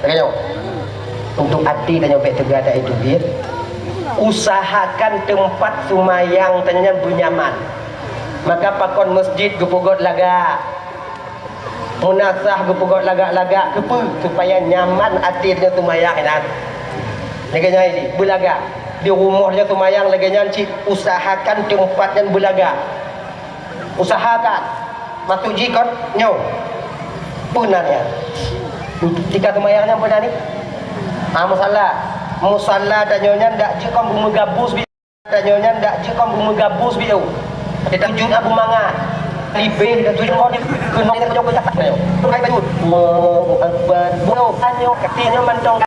Tanyoe. Untuk até tanyoe bék teuga taiteubiet, usahakan teumpat seumayang tanyoe nyan beunyaman. Maka pakon masjid geupeugét lagak. Meunasah geupeugét lagak-lagak keupeue supaya nyaman até tanyoe seumayang inan. Lagée nyan ini, beulagak. Di rumoh tanyoe seumayang lagée nyan cit, usahakan teumpat nyan beulagak. Usahakan. Maksud jih kon nyoe. Peue nan nyan? Tika seumayang nyan peue nan ni? Ah, musala. Musala tanyoe nyan dak jeuet kon beumeugabus bi-, tanyoe nyan dak jeuet kon beumeugabus bi eu. Teuka tujuan Abu Mangat. Libeh dan tujuan mau di keunoe tanyoe keu jatak tanyoe. Tukai bajut. Allahu Akbar. Bro, tanyoe katé nyoe mantong.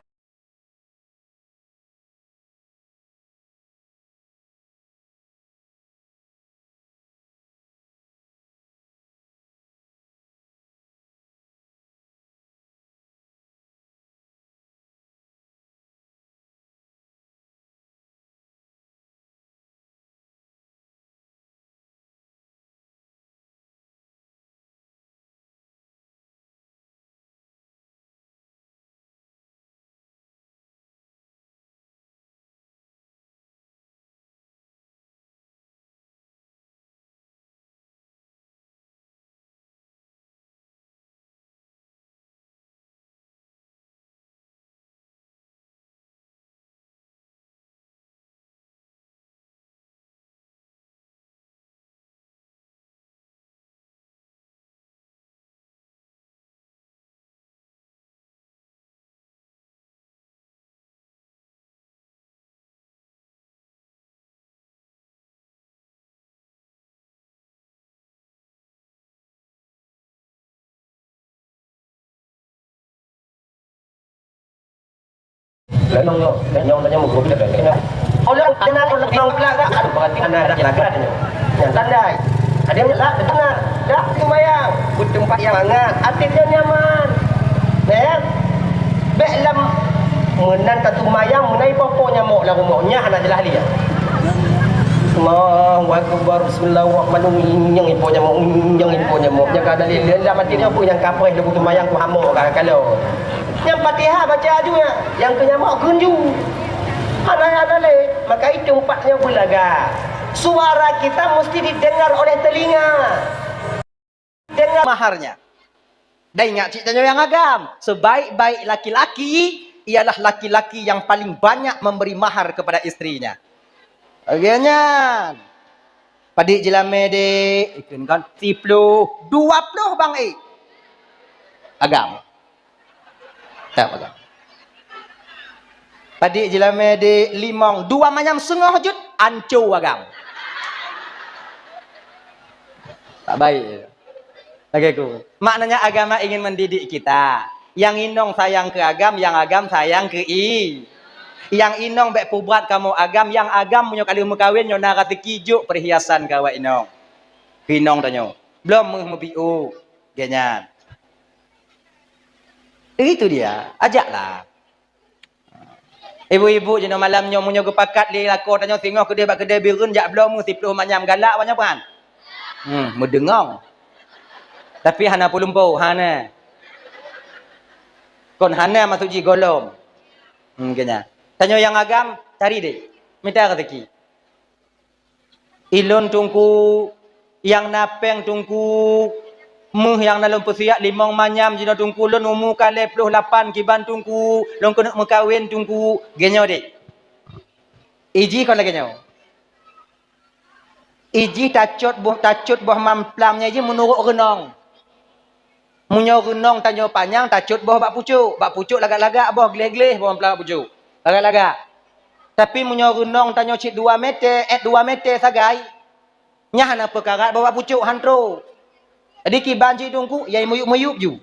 Lalu nyoe, nyoe tanya muka kita kan. Ulang kena ulang pelanggaran, berarti anak laki-laki ada. Yang tandai. Ada yang lah, betul. Dah sembahyang, bertempat yang hangat, hati dia nyaman. Ya? Bek lam meunan ka sembahyang, meunan ipo-po nyamok lam rumoh, nyan hana jeulaih dia. Allahu Akbar, Bismillahirrahmanirrahim. Nyang ipo nyamok, nyang ipo nyamok. Nyang ka dalil, dalam hati dia apa yang kapreh, lagu sembahyang ku hamok ka kalau. Yang Fatihah baca aju ya, yang ke nyamok kunju. Hana-hana lé, maka itu empat nyoe beulaga. Suara kita mesti didengar oleh telinga. Dengar maharnya. Dan ingat cit tanyoe nyang agam, sebaik-baik laki-laki ialah laki-laki yang paling banyak memberi mahar kepada istrinya. Lagèe nyan. Padit jeulamé dek, ikheun kan, siploh, dua ploh bang, eh. Agam. Tak agam. Padit jeulamé dek limong, dua manyam seungoh jeuet, anco agam. Tak baik. Lagèe ku. Maknanya agama ingin mendidik kita. Nyang inong sayang keu agam, nyang agam sayang keu i. Nyang inong bèk peubrat kamoe agam, nyang agam meunyoe ka lheueh meukawen nyoe na raseuki jok perhiasan keu awak inong. Keu inong tanyoe. Bloe meuh meupiôh. Gèt nyan. Itu dia, ajaklah. Ibu-ibu jinoe malam nyoe meunyoe geupakat lé lakoe tanyoe singoh keudeh bak keudè Bireuen jak bloe meuh siploh manyam galak awak nyoe pran. Hmm, meudeungong. Tapi hana peulumpo, hana. Kon hana maksud jih gohlom. Hmm, keu nyan. Tanyoe nyang agam, cari deh. Mita raseuki. Ilôn Teungku, nyang na pèng Teungku, meuh nyang na lôn peusiak limong manyam jinoe Teungku, lôn umu ka lhèe ploh lapan kiban Teungku, lôn keuneuk meukawen Teungku, gèt nyoe deh. Ijih kon lagèe nyoe. Ijih tacot boh, tacot boh mamplam nyan ijih meunurot reunong. Meunyoe reunong tanyoe panyang, tacot boh bak pucôk. Bak pucôk lagak-lagak boh, gleh-gleh boh meupeula bak pucôk. Lagak-lagak. Tapi meunyoe reunong tanyoe cit dua meter, eh, dua meter sagai, nyan hana peukarat boh bak pucôk, han trôk. Jadi kiban cit Teungku, ya meuyup-meuyup ju.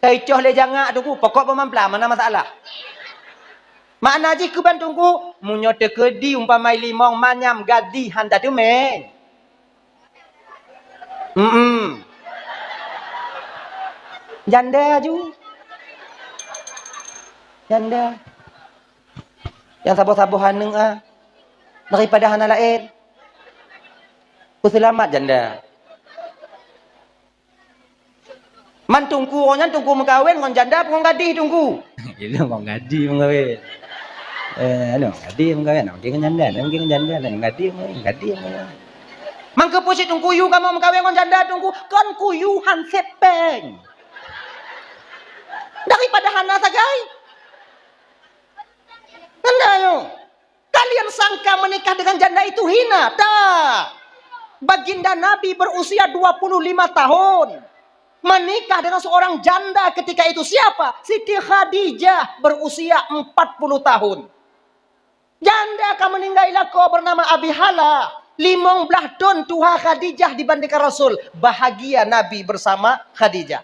Taicoh lé jangak Teungku, pokok boh mamplam, hana masalah. Makna jih kiban Teungku, meunyoe teukeudi umpama limong manyam gadih han tateumèe. Mm-mm. Janda ju. Janda. Nyang saboh-saboh aneuk ah. Daripada hana laén. Peuseulamat janda. Man Teungku, ngon nyan Teungku meukawen ngon janda, ngon gadih Teungku. Itu ngon gadih meukawen. Eh, anu, gadih meukawen, mungkin ngon janda, mungkin ngon janda, ngon gadih meukawen, gadih meukawen. Man keupeue cit Teungku yue kamoe meukawen ngon janda Teungku, kon kuyue han sép pèng. Daripada hana sagai. Hana nyoe. Kalian sangka menikah dengan janda itu hina? Tak. Baginda Nabi berusia dua puluh lima tahun. Menikah dengan seorang janda ketika itu siapa? Siti Khadijah berusia empat puluh tahun. Janda ka meninggai lakoe bernama Abi Hala. Limong blah thon tuha Khadijah dibandingkan Rasul. Bahagia Nabi bersama Khadijah.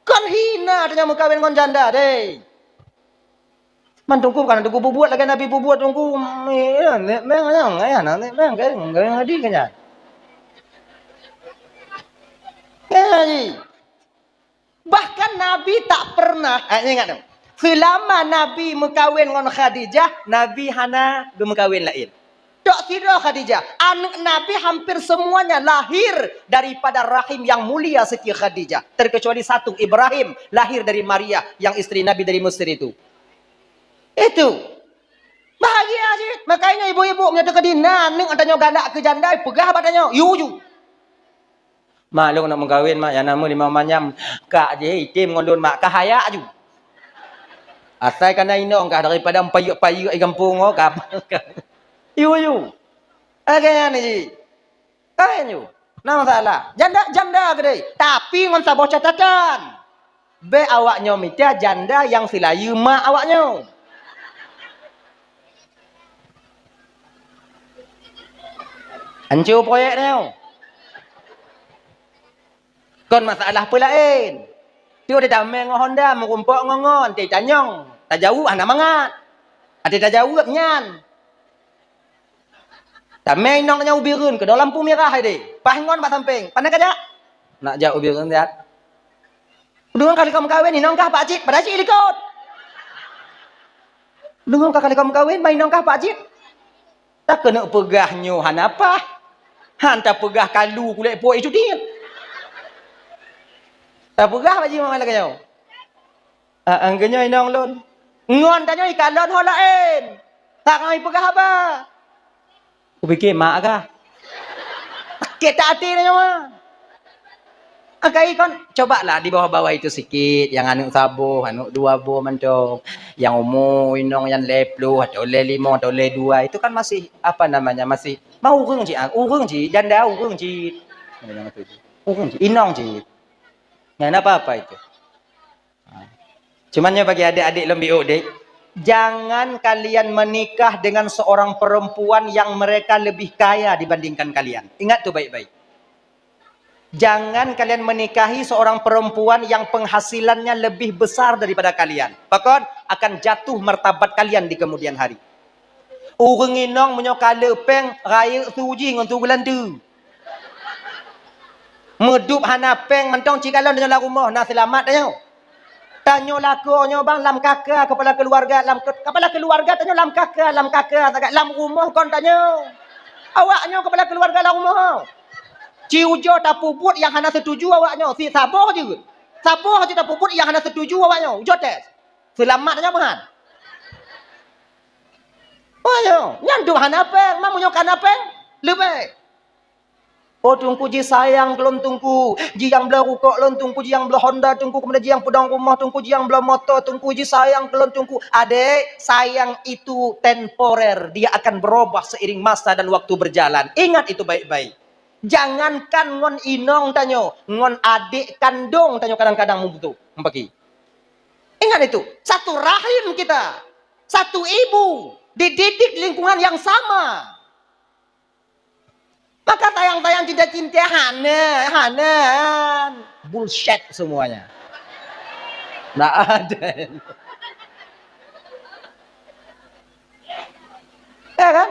Kon hina tanyoe meukawen ngon janda deh. Man Teungku kan Teungku peubuet lagèe Nabi peubuet Teungku. Nek meng nyang ayah na nek meng kai ngon gadih keu nyan. Bahkan Nabi tak pernah, ah, ingat tu. Selama Nabi meukawen ngon Khadijah, Nabi hana geumeukawen laén. Tok sidroe Khadijah, aneuk Nabi hampir semuanya lahir daripada rahim yang mulia Siti Khadijah, terkecuali satu, Ibrahim, lahir dari Maria yang istri Nabi dari Mesir itu. Itu. Bahagia cit. Makanya ibu-ibu meunyoe teukeudi na aneuk tanyoe galak keu janda, peugah bak tanyoe, "Yue ju." Mak, lôn nak meukawen, mak, nyang na meuh limong manyam. Kak jih item ngon lôn, mak, kah hayak ju. Asai ka na inong kah daripada payek-payek di gampông, oh, ka. Yue, yue. Lagèe nyan jih. Kan yue. Na masalah. Janda, janda keudeh. Tapi ngon saboh catatan. Bèk awak nyoe mita janda nyang silayeue mak awak nyoe. Anco proyek nyoe. Kon masalah peue laén. Tiep tatamé ngon Honda, meurumpok ngon-ngon, teuh tanyong, tajaweueb hana mangat. Até tajaweueb nyan. Tamé inong nyan u Bireuen, keudroe lampu mirah hai deh. Paih ngon bak sampéng. Pane ka jak? Nak jak u Bireuen siat. Deungon ka lheueh meukawen, inong kah Pak Cit, padahai cit likot. Deungon ka lheueh meukawen, ma inong kah Pak Cit. Takeuneuk peugah nyoe hana paih. Han tapeugah kalu kulét puet icut tiet. Tapeugah Pak Cit, ma lagée nyoe. Ah, ah, geunyoe inong lôn. Ngon tanyoe ikalon ho laén. Tak ngai peugah haba. Kupike mak kah. Sakét até tanyoe. Akai kon, cobalah di bawah-bawah itu sikit, nyang aneuk saboh, aneuk dua boh mantong. Nyang umu inong nyan lhée ploh atau lhée limong atau lhée dua, itu kan masih, apa namanya, masih mau ureueng cit, ah, ureueng cit, janda ureueng cit. Ureueng cit, inong cit. Nyan apa-apa itu. Cuman nyoe bagi adik-adik lom biôk deh, jangan kalian menikah dengan seorang perempuan yang mereka lebih kaya dibandingkan kalian. Ingat tu baik-baik. Jangan kalian menikahi seorang perempuan yang penghasilannya lebih besar daripada kalian. Pakon? Akan jatuh martabat kalian di kemudian hari. Ureueng inong meunyoe ka le péng, rayeuk su jih ngon su geulanteue. Meudup hana péng mantong cikalon tanyoe lam rumoh, na seulamat tanyoe. Tanyoe lakoe nyoe bang lam kaka kepala keluarga, lam ke-, kepala keluarga tanyoe lam kaka, lam kaka sagai lam rumoh kon tanyoe. Awak nyoe kepala keluarga lam rumoh. Ci ujoe tapeubuet nyang hana setuju awak nyoe, si saboh jeuet. Saboh jeuet tapeubuet nyang hana setuju awak nyoe. Ujoe tes. Seulamat tanyoe meuhan. Oh, nyoe, nyan dum hana péng, ma meunyoe ka na péng, leubeh. Oh, Teungku jisayang keu lôn Teungku, jiyang bloe rukok lôn Teungku, jiyang bloe Honda Teungku, kemudian jiyang peudong rumoh Teungku, jiyang bloe moto Teungku, jisayang keu lôn Teungku. Adék, sayang itu temporer, dia akan berubah seiring masa dan waktu berjalan. Ingat itu baik-baik. Jangankan ngon inong tanyoe, ngon adék kandong tanyoe kadang-kadang meubeutôi, meupaké. Ingat itu, satu rahim kita, satu ibu, dididik lingkungan yang sama. Maka sayang-sayang, cinta-cinta, hana, hana. Bullshit semuanya. Ndak ada. Ya kan?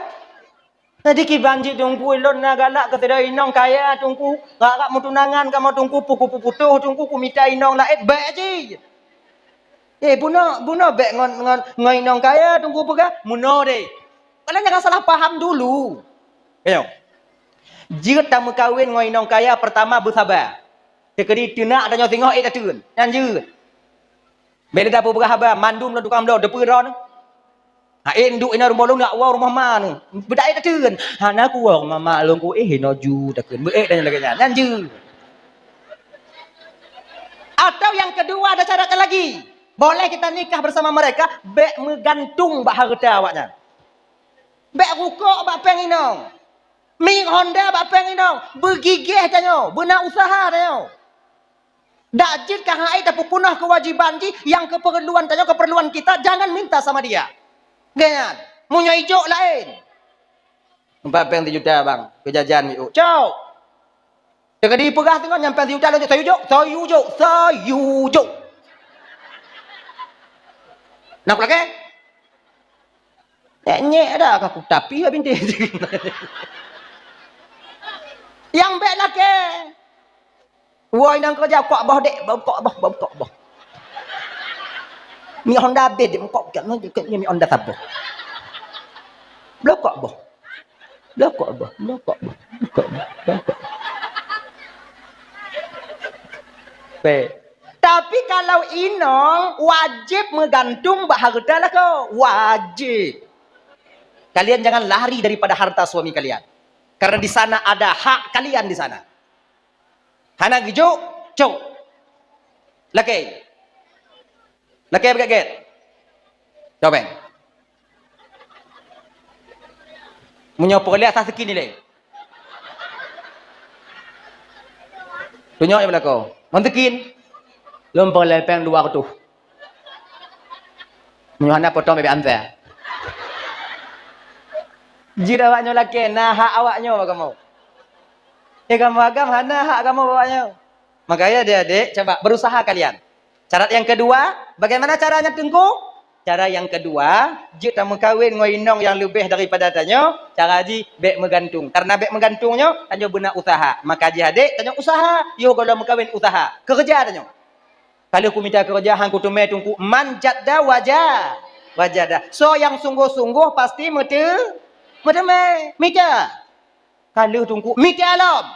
Jadi kiban jih Teungku, ilôn na galak keu sidroe inong kaya Teungku, rab-rab meutunangan kamoe Teungku, puku putôh Teungku, kumita inong laén, bèk jih. Eh, bunoe, bunoe bèk ngon, ngon, ngon inong kaya Teungku peugah, meunoe deh. Kalian jangan salah paham dulu. Ayo. Jeuet tameukawen ngon inong kaya, pertama beusaba. Teukeudi teunak tanyoe singoh ék tateun. Nyan jeuet. Bèk lé tapeupeugah haba, mandum lôn tukang bloe, teupeue droeneuh. Ha, ék duek inoe rumoh lôn, jak woe rumoh ma neuh. Beudak ék tateun. Hana kuwoe rumoh ma lôn ku, éh, inoe ju takheun. Beuék dan lagèe nyan. Nyan jeuet. Atau yang kedua, ada syarat lagi. Boleh kita nikah bersama mereka, bèk meugantung bak hareuta awaknyan. Bèk rukok bak péng inong. Miet Honda bak péng inong. Beugigeh tanyoe, beuna useuha tanyoe. Dak jeuet ka hai tapeupeunoh keuwajéban jih nyang keupeurluan tanyoe, keupeurluan kita, jangan minta sama dia. Nyan, meunyoe ijok laén. Empat péng sijuta bang, keu jajan miôk. Cok. Teukeudi peugah teungoh nyan péng sijuta laju sayujok, sayujok, sayujok. Nak kulakèe? Nyek-nyek dah ka kutapi lah bintéh. Nyang bèk lakèe. Woi, nyang keureuja kok boh dek, bau kok boh, bau kok boh. Miet Honda abéh dek, kok kok ni miet Honda saboh. Bloe kok boh. Bloe kok boh, bloe kok boh, bloe kok boh, bloe kok boh. Baik. Tapi kalau inong wajib meugantung bak hareuta lakoe, wajib. Kalian jangan lari daripada harta suami kalian. Karena di sana ada hak kalian di sana. Hana geujok, cok. Lakèe. Lakèe beugèt-gèt. Cok péng. Meunyoe peureulèe asah sikin ilèe. Tunyok nyang beulako. Mon sikin. Lôn peureulèe péng dua reutôh. Meunyoe hana potong bèbèk ansa. Jeuet awak nyoe lakèe, na hak awak nyoe bak kamoe. Eh, kamoe agam hana hak kamoe bak awak nyoe. Makanya adik-adik, coba berusaha kalian. Syarat yang kedua, bagaimana caranya Teungku? Cara nyang keudua, jeuet tameukawen ngon inong nyang leubeh daripada tanyoe, cara jih bèk meugantung. Karena bèk meugantung nyoe, tanyoe beuna useuha. Maka jih adék, tanyoe useuha, yoh gohlom meukawen useuha. Keureuja tanyoe. Ka lheueh kumita keureuja, han kuteumé Teungku, man jadda waja-, wajada. Soe nyang sunggoh-sunggoh pasti meute-, meuteumé. Mita. Ka lheueh Teungku, mita lom.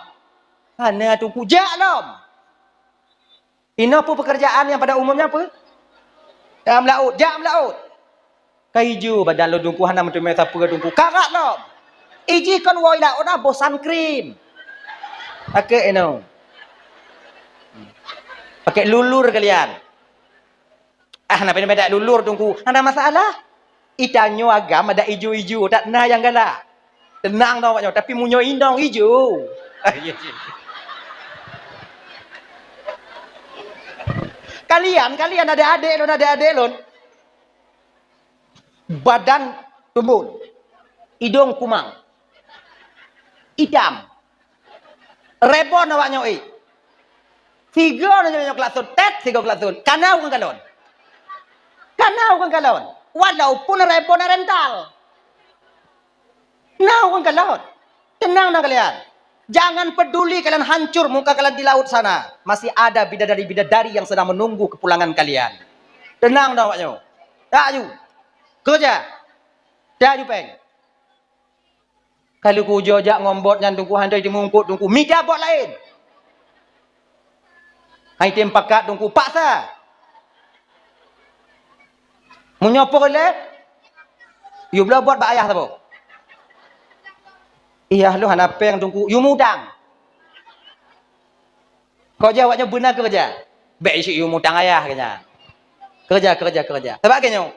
Hana Teungku, jak lom. Inoe peue pekerjaan nyang pada umumnya peue? Jak meulaôt, jak meulaôt. Ka ijo badan lôn Teungku, hana meuteumé sapeue Teungku. Karat lom. Ijih kon woe laôt na boh sun cream. Pakai inoe. Pakai lulur kalian. Ah, na pih dak lulur Teungku. Hana masalah. Itanyoe agam adak ijo-ijo, dak na nyang galak. Teunang dong awak nyoe, tapi meunyoe inong ijo. Kalian, kalian adek-adek lôn, adek-adek lôn. Badan tumbul. Idong kumang. Itam. Rebon awak nyoe, eh. Sigoe nyoe, nyoe klakson, tet, sigoe klakson. Kana ureueng kalon. Kana ureueng kalon. Walaupun rebon rental. Na ureueng kalon. Tenang dong kalian. Jangan peduli kalian hancur muka kalian di laut sana. Masih ada bidadari-bidadari yang sedang menunggu kepulangan kalian. Tenang dong awak nyoe. Tak aju. Keureuja. Tak aju péng. Ka lheueh kuujoe jak ngon bot nyan Teungku, hana teumeueungkot Teungku, mita bot laén. Hai tem pakat Teungku, paksa. Meunyoe peureulée, yue bloe bot bak ayah saboh. Iyah lôn hana péng Teungku, yue mutang. Kok jawab nyoe beuna keureuja. Bék isu yue mutang ayah keu nyan. Keureuja, keureuja, keureuja. Sabab keu nyoe,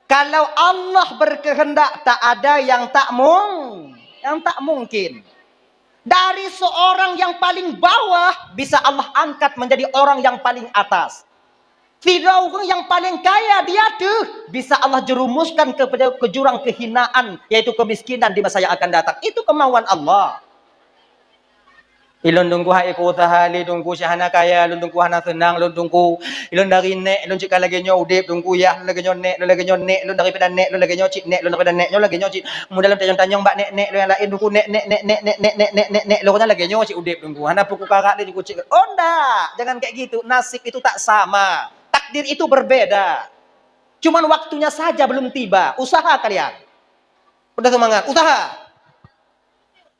kalau Allah berkehendak, tak ada yang tak mung-, yang tak mungkin. Dari seorang yang paling bawah, bisa Allah angkat menjadi orang yang paling atas. Firaun yang paling kaya di ateueh, bisa Allah jerumuskan kepada, ke jurang kehinaan, yaitu kemiskinan di masa yang akan datang. Itu kemauan Allah. Ilôn Teungku hai ku useuha lé Teungku, cit hana kaya lôn Teungku, hana seunang lôn Teungku. Ilôn dari nék lôn cit ka lagée nyoe udeb Teungku, yah lôn lagée nyoe, nék lôn lagée nyoe, nék lôn daripada nék lôn lagée nyoe cit, nék lôn daripada nék nyoe lagée nyoe cit. Mudah lôn tanyong-tanyong bak nék-nék lôn nyang laén Teungku, nék, nék, nék, lôn nyang lagée nyoe cit udeb Teungku. Hana peue kukarat lé Teungku cit. Oh ndak, jangan kayak gitu. Nasib itu tak sama. Takdir itu berbeda. Cuman waktunya saja belum tiba. Usaha kalian. Udah semangat, usaha.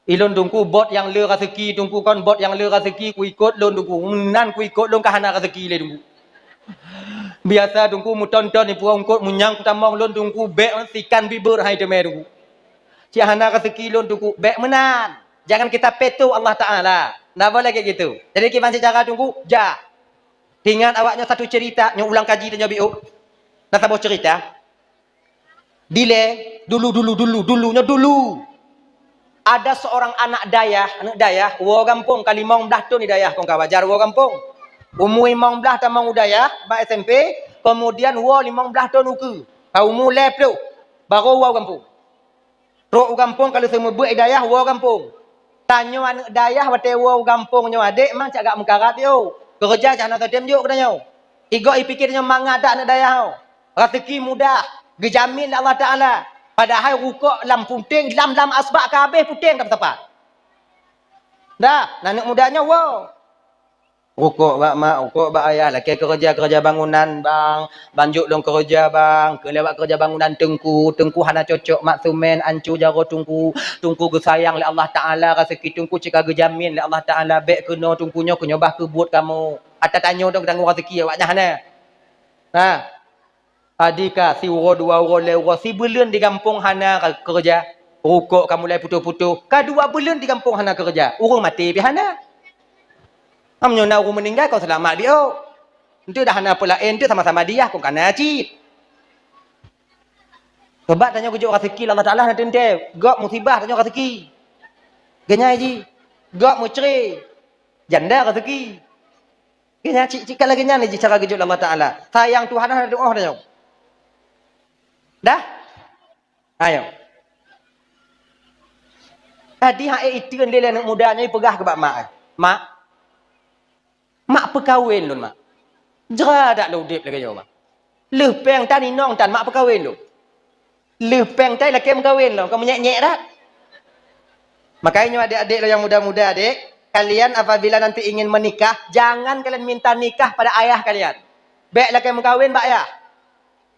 Ilôn Teungku, bot nyang le raseuki Teungku, kon bot nyang le raseuki kuikot lôn Teungku. Meunan kuikot lôn ka hana raseuki lé Teungku. Biasa Teungku meuton-ton ipuwoe eungkot, meunyang kutamong lôn Teungku, bék sikan bibeur hai teumé Teungku. Cit hana raseuki lôn Teungku, bék meunan. Jangan kita peto Allah Taala. Ndak boleh kayak gitu. Jadi kiban cara Teungku, ja. Ingat awak nyoe satu cerita, nyoe ulang kaji tanyoe biôh. Na saboh cerita. Dilée, dulu, dulu, dulu, dulu, nyoe dulu. Ada seorang anak dayah, aneuk dayah, woe gampông ka limong blaih thon di dayah, kon ka wajar woe gampông. Umu limong blaih tamong u dayah, bak S M P, kemudian woe limong blaih thon ukeue. Ka umu lhée ploh, barô woe gampông. Trok u gampông ka lheueh seumeubeuet i dayah woe gampông. Tanyoe aneuk dayah watée woe u gampông nyoe adék mang cak gak meukarat yo. Keureuja cak hana teutem jok keu tanyoe. Igoe ipike tanyoe mangat that aneuk dayah nyoe. Raseuki mudah, geujamin lé Allah Taala. Padahai rukok lam puténg, lam, lam asbak ka habéh puténg ka teusapat. Dah, aneuk muda nyoe woe. Rukok bak mak, rukok bak ayah, lakée keureuja-keureuja bangunan, bang. Ban jok lôn keureuja, bang. Keu lewat keureuja bangunan Teungku, Teungku hana cocok mak seumén, anco jaroe Teungku. Teungku geusayang lé Allah Taala, raseuki Teungku cit ka geujamin lé Allah Taala. Bék keunoe Teungku nyoe, keu nyoe bah keubuet kamoe. Ata tanyoe dong tanggong raseuki awak nyan hana. Ha. Adi ka siuroe dua uroe lhée uroe sibuleuen di gampông hana ka keureuja. Rukok ka mulai putôh-putôh. Ka dua buleuen di gampông hana keureuja. Ureuëng maté pih hana. Am nyoe na ureuëng meuninggai kon seulamat biôh. Enteuk dah hana peulaén, enteuk sama-sama diah kon kana cit. Sebab tanyoe geujok raseuki lé Allah Taala hana teuntée. Gob musibah tanyoe raseuki. Geunyai jih. Gob meucre. Janda raseuki. Geunyai cit, cit ka lagée nyan jih cara geujok lé Allah Taala. Sayang Tuhan hana teuoh tanyoe. Dah? Ayo. Adi hai iteun lé aneuk muda nyoe peugah keu bak mak, eh. Mak, mak peukawen lôn, mak. Jra dak lôn udeb lagée nyoe, mak. Lheueh péng tan inong tan mak peukawen lom. Lheueh péng tan lakée meukawen lom, ka meunyék-nyék that. Makanya nyoe adik-adik lôn nyang muda-muda, adik, kalian apabila nanti ingin menikah, jangan kalian minta nikah pada ayah kalian. Bék lakée meukawen bak yah.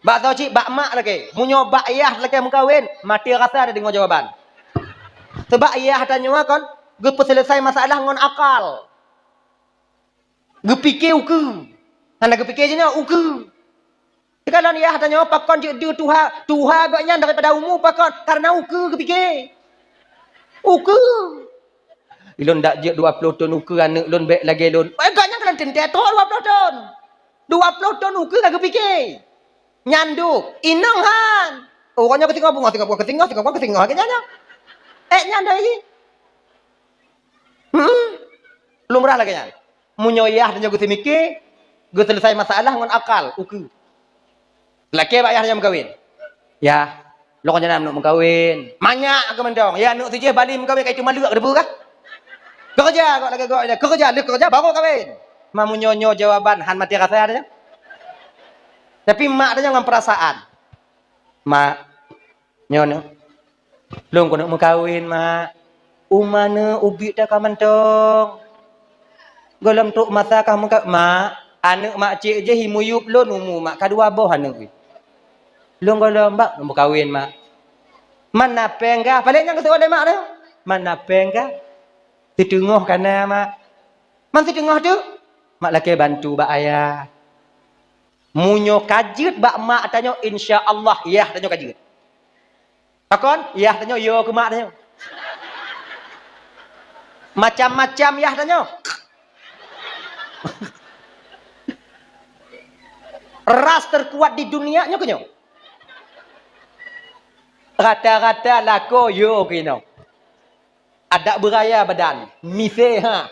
Bak soe cit, bak mak lakée. Meunyoe bak yah lakée meukawen, maté rasa tadeungoe jawaban. Sabab yah tanyoe kon geupeuseuleusoe masalah ngon akal. Geupike ukeue. Hana geupike jinoe ukeue. Teukalon yah tanyoe pakon jeuet deuh tuha, tuha gobnyan daripada umu pakon, karena ukeue geupike. Ukeue. Ilôn dak jeuet dua ploh thon ukeue aneuk lôn bék lagée lôn. Eh, gobnyan kalon teuntée trok dua ploh thon. Dua ploh thon ukeue ka geupike. Nyan duek, inong han. Oh, gobnyan keusingoh beungoh, singoh beungoh, keusingoh, singoh beungoh, keusingoh, keusingoh. Eh, nyan doi. Hmm. Lumrah lagée nyan. Meunyoe yah tanyoe geuseumiké, geuseuleusai masalah ngon akal, ukeue. Lakée bak yah tanyoe meukawen. Yah, lôn nyan aneuk meukawen. Manyak keu mantong. Ya aneuk sijih bali meukawen ka itu maleuek debu kah? Keureuja kok lagée gok, keureuja, lheueh keureuja baru kawen. Ma meunyoe nyoe jawaban han maté rasa tanyoe. Tapi mak tanyoe ngon perasaan. Mak, nyoe, nyoe. Lôn keuneuk meukawen, Mak. Uma neuh ubit dak ka mantong. Gohlom trok masa ka meuka-, Mak, aneuk mak cék jih imuyup lôn umu mak ka dua boh aneuk. Lôn gohlom bak lôn meukawen, Mak. Man na péng kah? Paléng nyang geuseuôt lé mak nyoe. Man na péng kah? Siteungoh ka na, Mak. Man siteungoh teuk, mak lakée bantu bak ayah. Meunyoe ka jeuet bak mak tanyoe, insya Allah yah tanyoe ka jeuet. Pakon? Yah tanyoe yo keu mak tanyoe. Macam-macam yah tanyoe. Ras terkuat di dunia nyoe keu nyoe. Rata-rata lakoe yo keu inong. Adak beuraya badan, misé ha.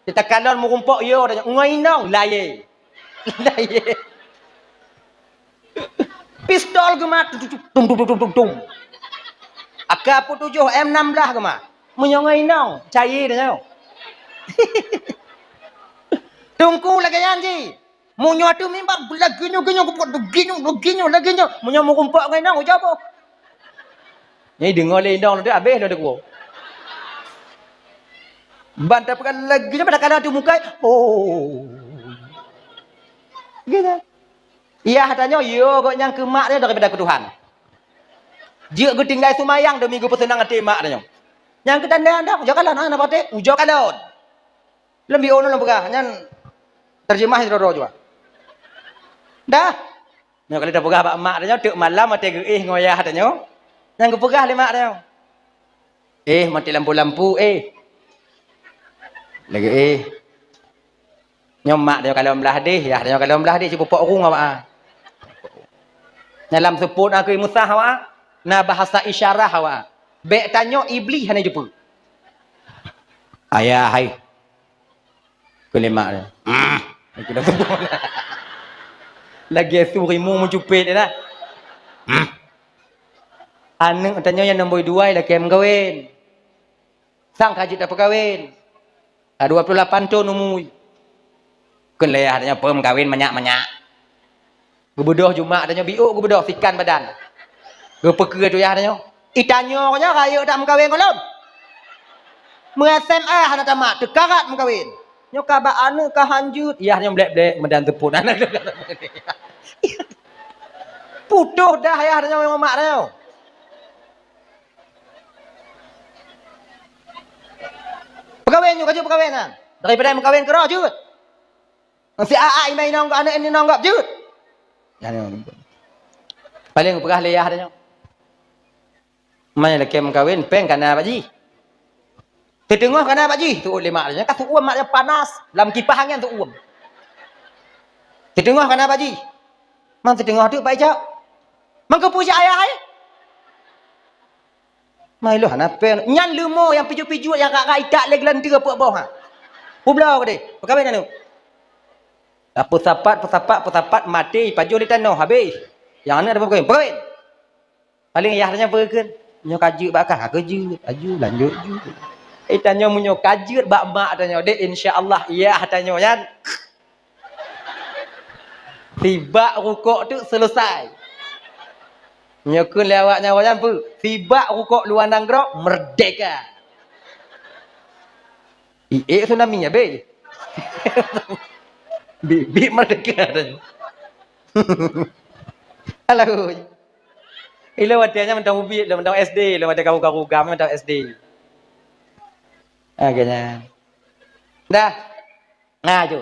Teuka lôn meurumpok yo, ngon inong, layé. Layé. Pistol geumat, tum, tum, tum, tum, tum, tum. Ak peuet tujoh M enam belas geumat. Meunyoe ngon inong, cayé tanyoe. Teungku lagée nyan jih. Meunyoe ateueh mimbar, lagée nyoe, geuh nyoe, geuh nyoe, lagée nyoe, lagée nyoe. Meunyoe meurumpok ngon inong, ujoe boh. Nyan deungoe lé inong lôn, habéh lôn deungoe. Ban tapeugah lagée nyoe, padahai ka na ateueh muka. Oh. Gitu. Yah tanyoe, yo, gobnyan keu mak tanyoe daripada keu Tuhan. Jeuet geutinggai seumayang demi geupeuseunang até mak tanyoe. Nyang keu tanda-tanda, ujoe kalon, hana patéh, ujoe kalon. Lom biôh nyoe lôn peugah, nyan terjemah sidroe-droe jua. Dah. Nyoe kali tapeugah bak mak tanyoe, teuk malam watée geuéh ngon yah tanyoe. Nyang geupeugah lé mak tanyoe. "Éh, maté lampu-lampu, éh." Lagée éh. Nyoe mak tanyoe kalon blah deh, yah tanyoe kalon blah deh, sipupok ureueng awak. Dalam seupôt akui Musa awak, na bahasa isyarah awak. Bék tanyoe Iblih hana jeupeue. "Ayah hai." Keu lé mak dia. Hmm. Lagée su rimu meucupet dia dah. Hmm. Aneuk tanyoe nyang nombor dua lakée meukawen. Sang ka jeuet tapeukawen. Ka dua puluh lapan thon umu. Kheun lé yah tanyoe peue meukawen manyak-manyak. Geubeudôh ju mak tanyoe, biôk geubeudôh sikan badan. Geupeukeue tu yah tanyoe. I tanyoe nyoe rayeuk that meukawen ngon lôn. Meu-S M A hana tamat, teukarat meukawen. Nyoe ka bak aneuk ka hanjeuet, yah nyoe blek-blek meudan teupot aneuk. Putôh dah yah tanyoe ngon mak tanyoe. Peukawen nyoe ka jeuet peukawen nyan. Daripada meukawen keudroe jeuet. Si aa inong gob, aneuk inong gob jeuet. Nyan nyoe. Paléng peugah lé yah tanyoe. Meunyoe lakée meukawen, péng ka na bak jih. Siteungoh ka na bak jih, seuôt lé mak tanyoe. Ka seuôt mak tanyoe panas, lam kipah angén seuôt. Siteungoh ka na bak jih. Man siteungoh teuk bak ijak. Man keupeue jak ayah hai? Mai lôn hana péng. Nyan leumo nyang pijuet-pijuet nyang rak-rak itak lé geulanteue peuet boh, ha. Peubloe keudeh. Peukawen aneuk. Peusapat, peusapat, peusapat, maté, ipajoh di tanoh, habéh. Nyang aneuk ada peukawen. Peukawen. Paléng yah tanyoe peue kheun. Nyoe ka jeuet bak kah, ka jeuet. Aju, lanjut ju. Eh, tanyoe meunyoe ka jeuet bak mak tanyoe, dek, insya Allah, yah tanyoe nyan. Sibak rukok tu selesai. Nyoe kheun lé awak nyan, awak nyan peue? Sibak rukok luwa nanggroe, merdeka. Iék tsunami habéh. Bit-bit merdeka dah. Alah. Ilôn watèe nyan mantong ubit, ilôn mantong S D, ilôn watèe karu-karu GAM mantong S D. Ah, keu nyan. Dah. Nah, tu.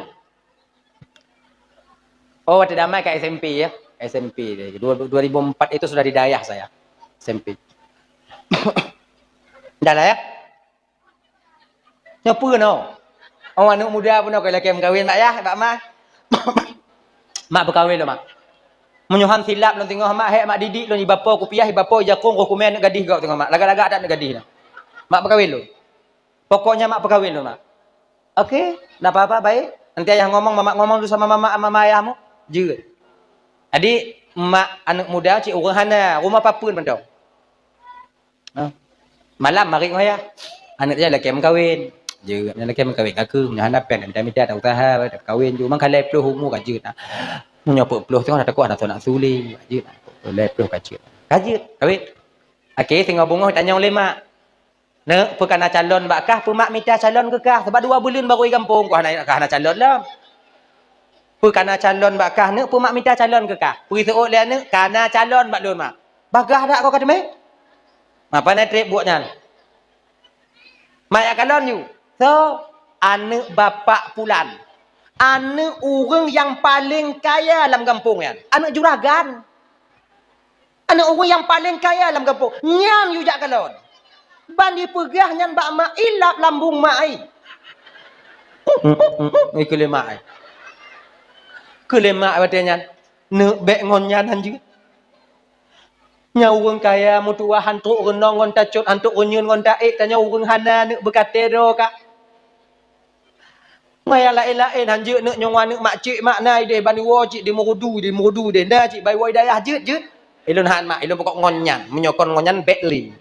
Oh, watèe damai ka S M P ya. S M P. Dua, dua ribu empat itu sudah di dayah saya. S M P. Dah lah ya. Nyoe peue nyoe? Oh, aneuk muda pun nyoe ka lakèe meukawen, mak yah, bak ma. Mak peukawen lôn, mak. Meunyoe han silap lôn teungoh, mak, hék mak didik lôn, ibapo kupiah, ibapo ijakong, roh kumè aneuk gadih gob teungoh, mak. Lagak-lagak that aneuk gadih nyoe. Mak peukawen lôn. Pokoknya mak peukawen lôn, mak. Oke, ndak apa-apa, baik. Nanti ayah ngomong, mamak ngomong dulu sama mamak, sama ayahmu. Jeuet. Jadi, mak aneuk muda cit ureueng hana, rumoh papeuen mantong. Ha. Malam marit ngon ayah. Aneuk nyan lakèe meukawen. Jeuet, nyan lakèe meukawen. Aku nyoe hana pèng, mita-mita dak useuha, dak kawen ju. Mang ka lhèe ploh umu ka jeuet na. Meunyoe peuet ploh teungoh dak teukuah dak nak suli. Jeuet na. Lhèe ploh ka jeuet. Ka jeuet, kawen. Akhé singoh beungoh tanyong lé mak. Neuk, peue kana calon bak kah, peue mak mita calon keu kah? Sabab dua buleuen baru i gampông, kah hana, kah hana calon lom. Peue kana calon bak kah, neuk, peue mak mita calon keu kah? Peue seuôt lé aneuk, kana calon bak lôn, mak. Bagah dak kau ka teumé? Mapa na trép buet nyan? Mak jak kalon ju. So, aneuk bapak pulan. Aneuk ureueng nyang paleng kaya lam gampông nyan. Aneuk juragan. Aneuk ureueng nyang paleng kaya lam gampông. Nyan ju jak kalon. Ban jipeugah nyan bak mak ilap lambông mak ai. Ikeu lé mak ai. Keu lé mak watèe nyan. Neuk bèk ngon nyan hanjeuet. Nyan ureueng kaya meutuwah han trok reunong ngon tacot, han trok reunyeun ngon taék, tanyoe ureueng hana neuk beukaté droe ka. Ngon nyang laén-laén han jeuet neuk nyoe ngon aneuk mak cék mak na idéh ban iwoe cit di Meurudu, di Meurudu idéh na cit ban iwoe i dayah jeuet, jeuet. Ilôn han mak, ilôn pokok ngon nyan. Meunyoe kon ngon nyan bèk lé.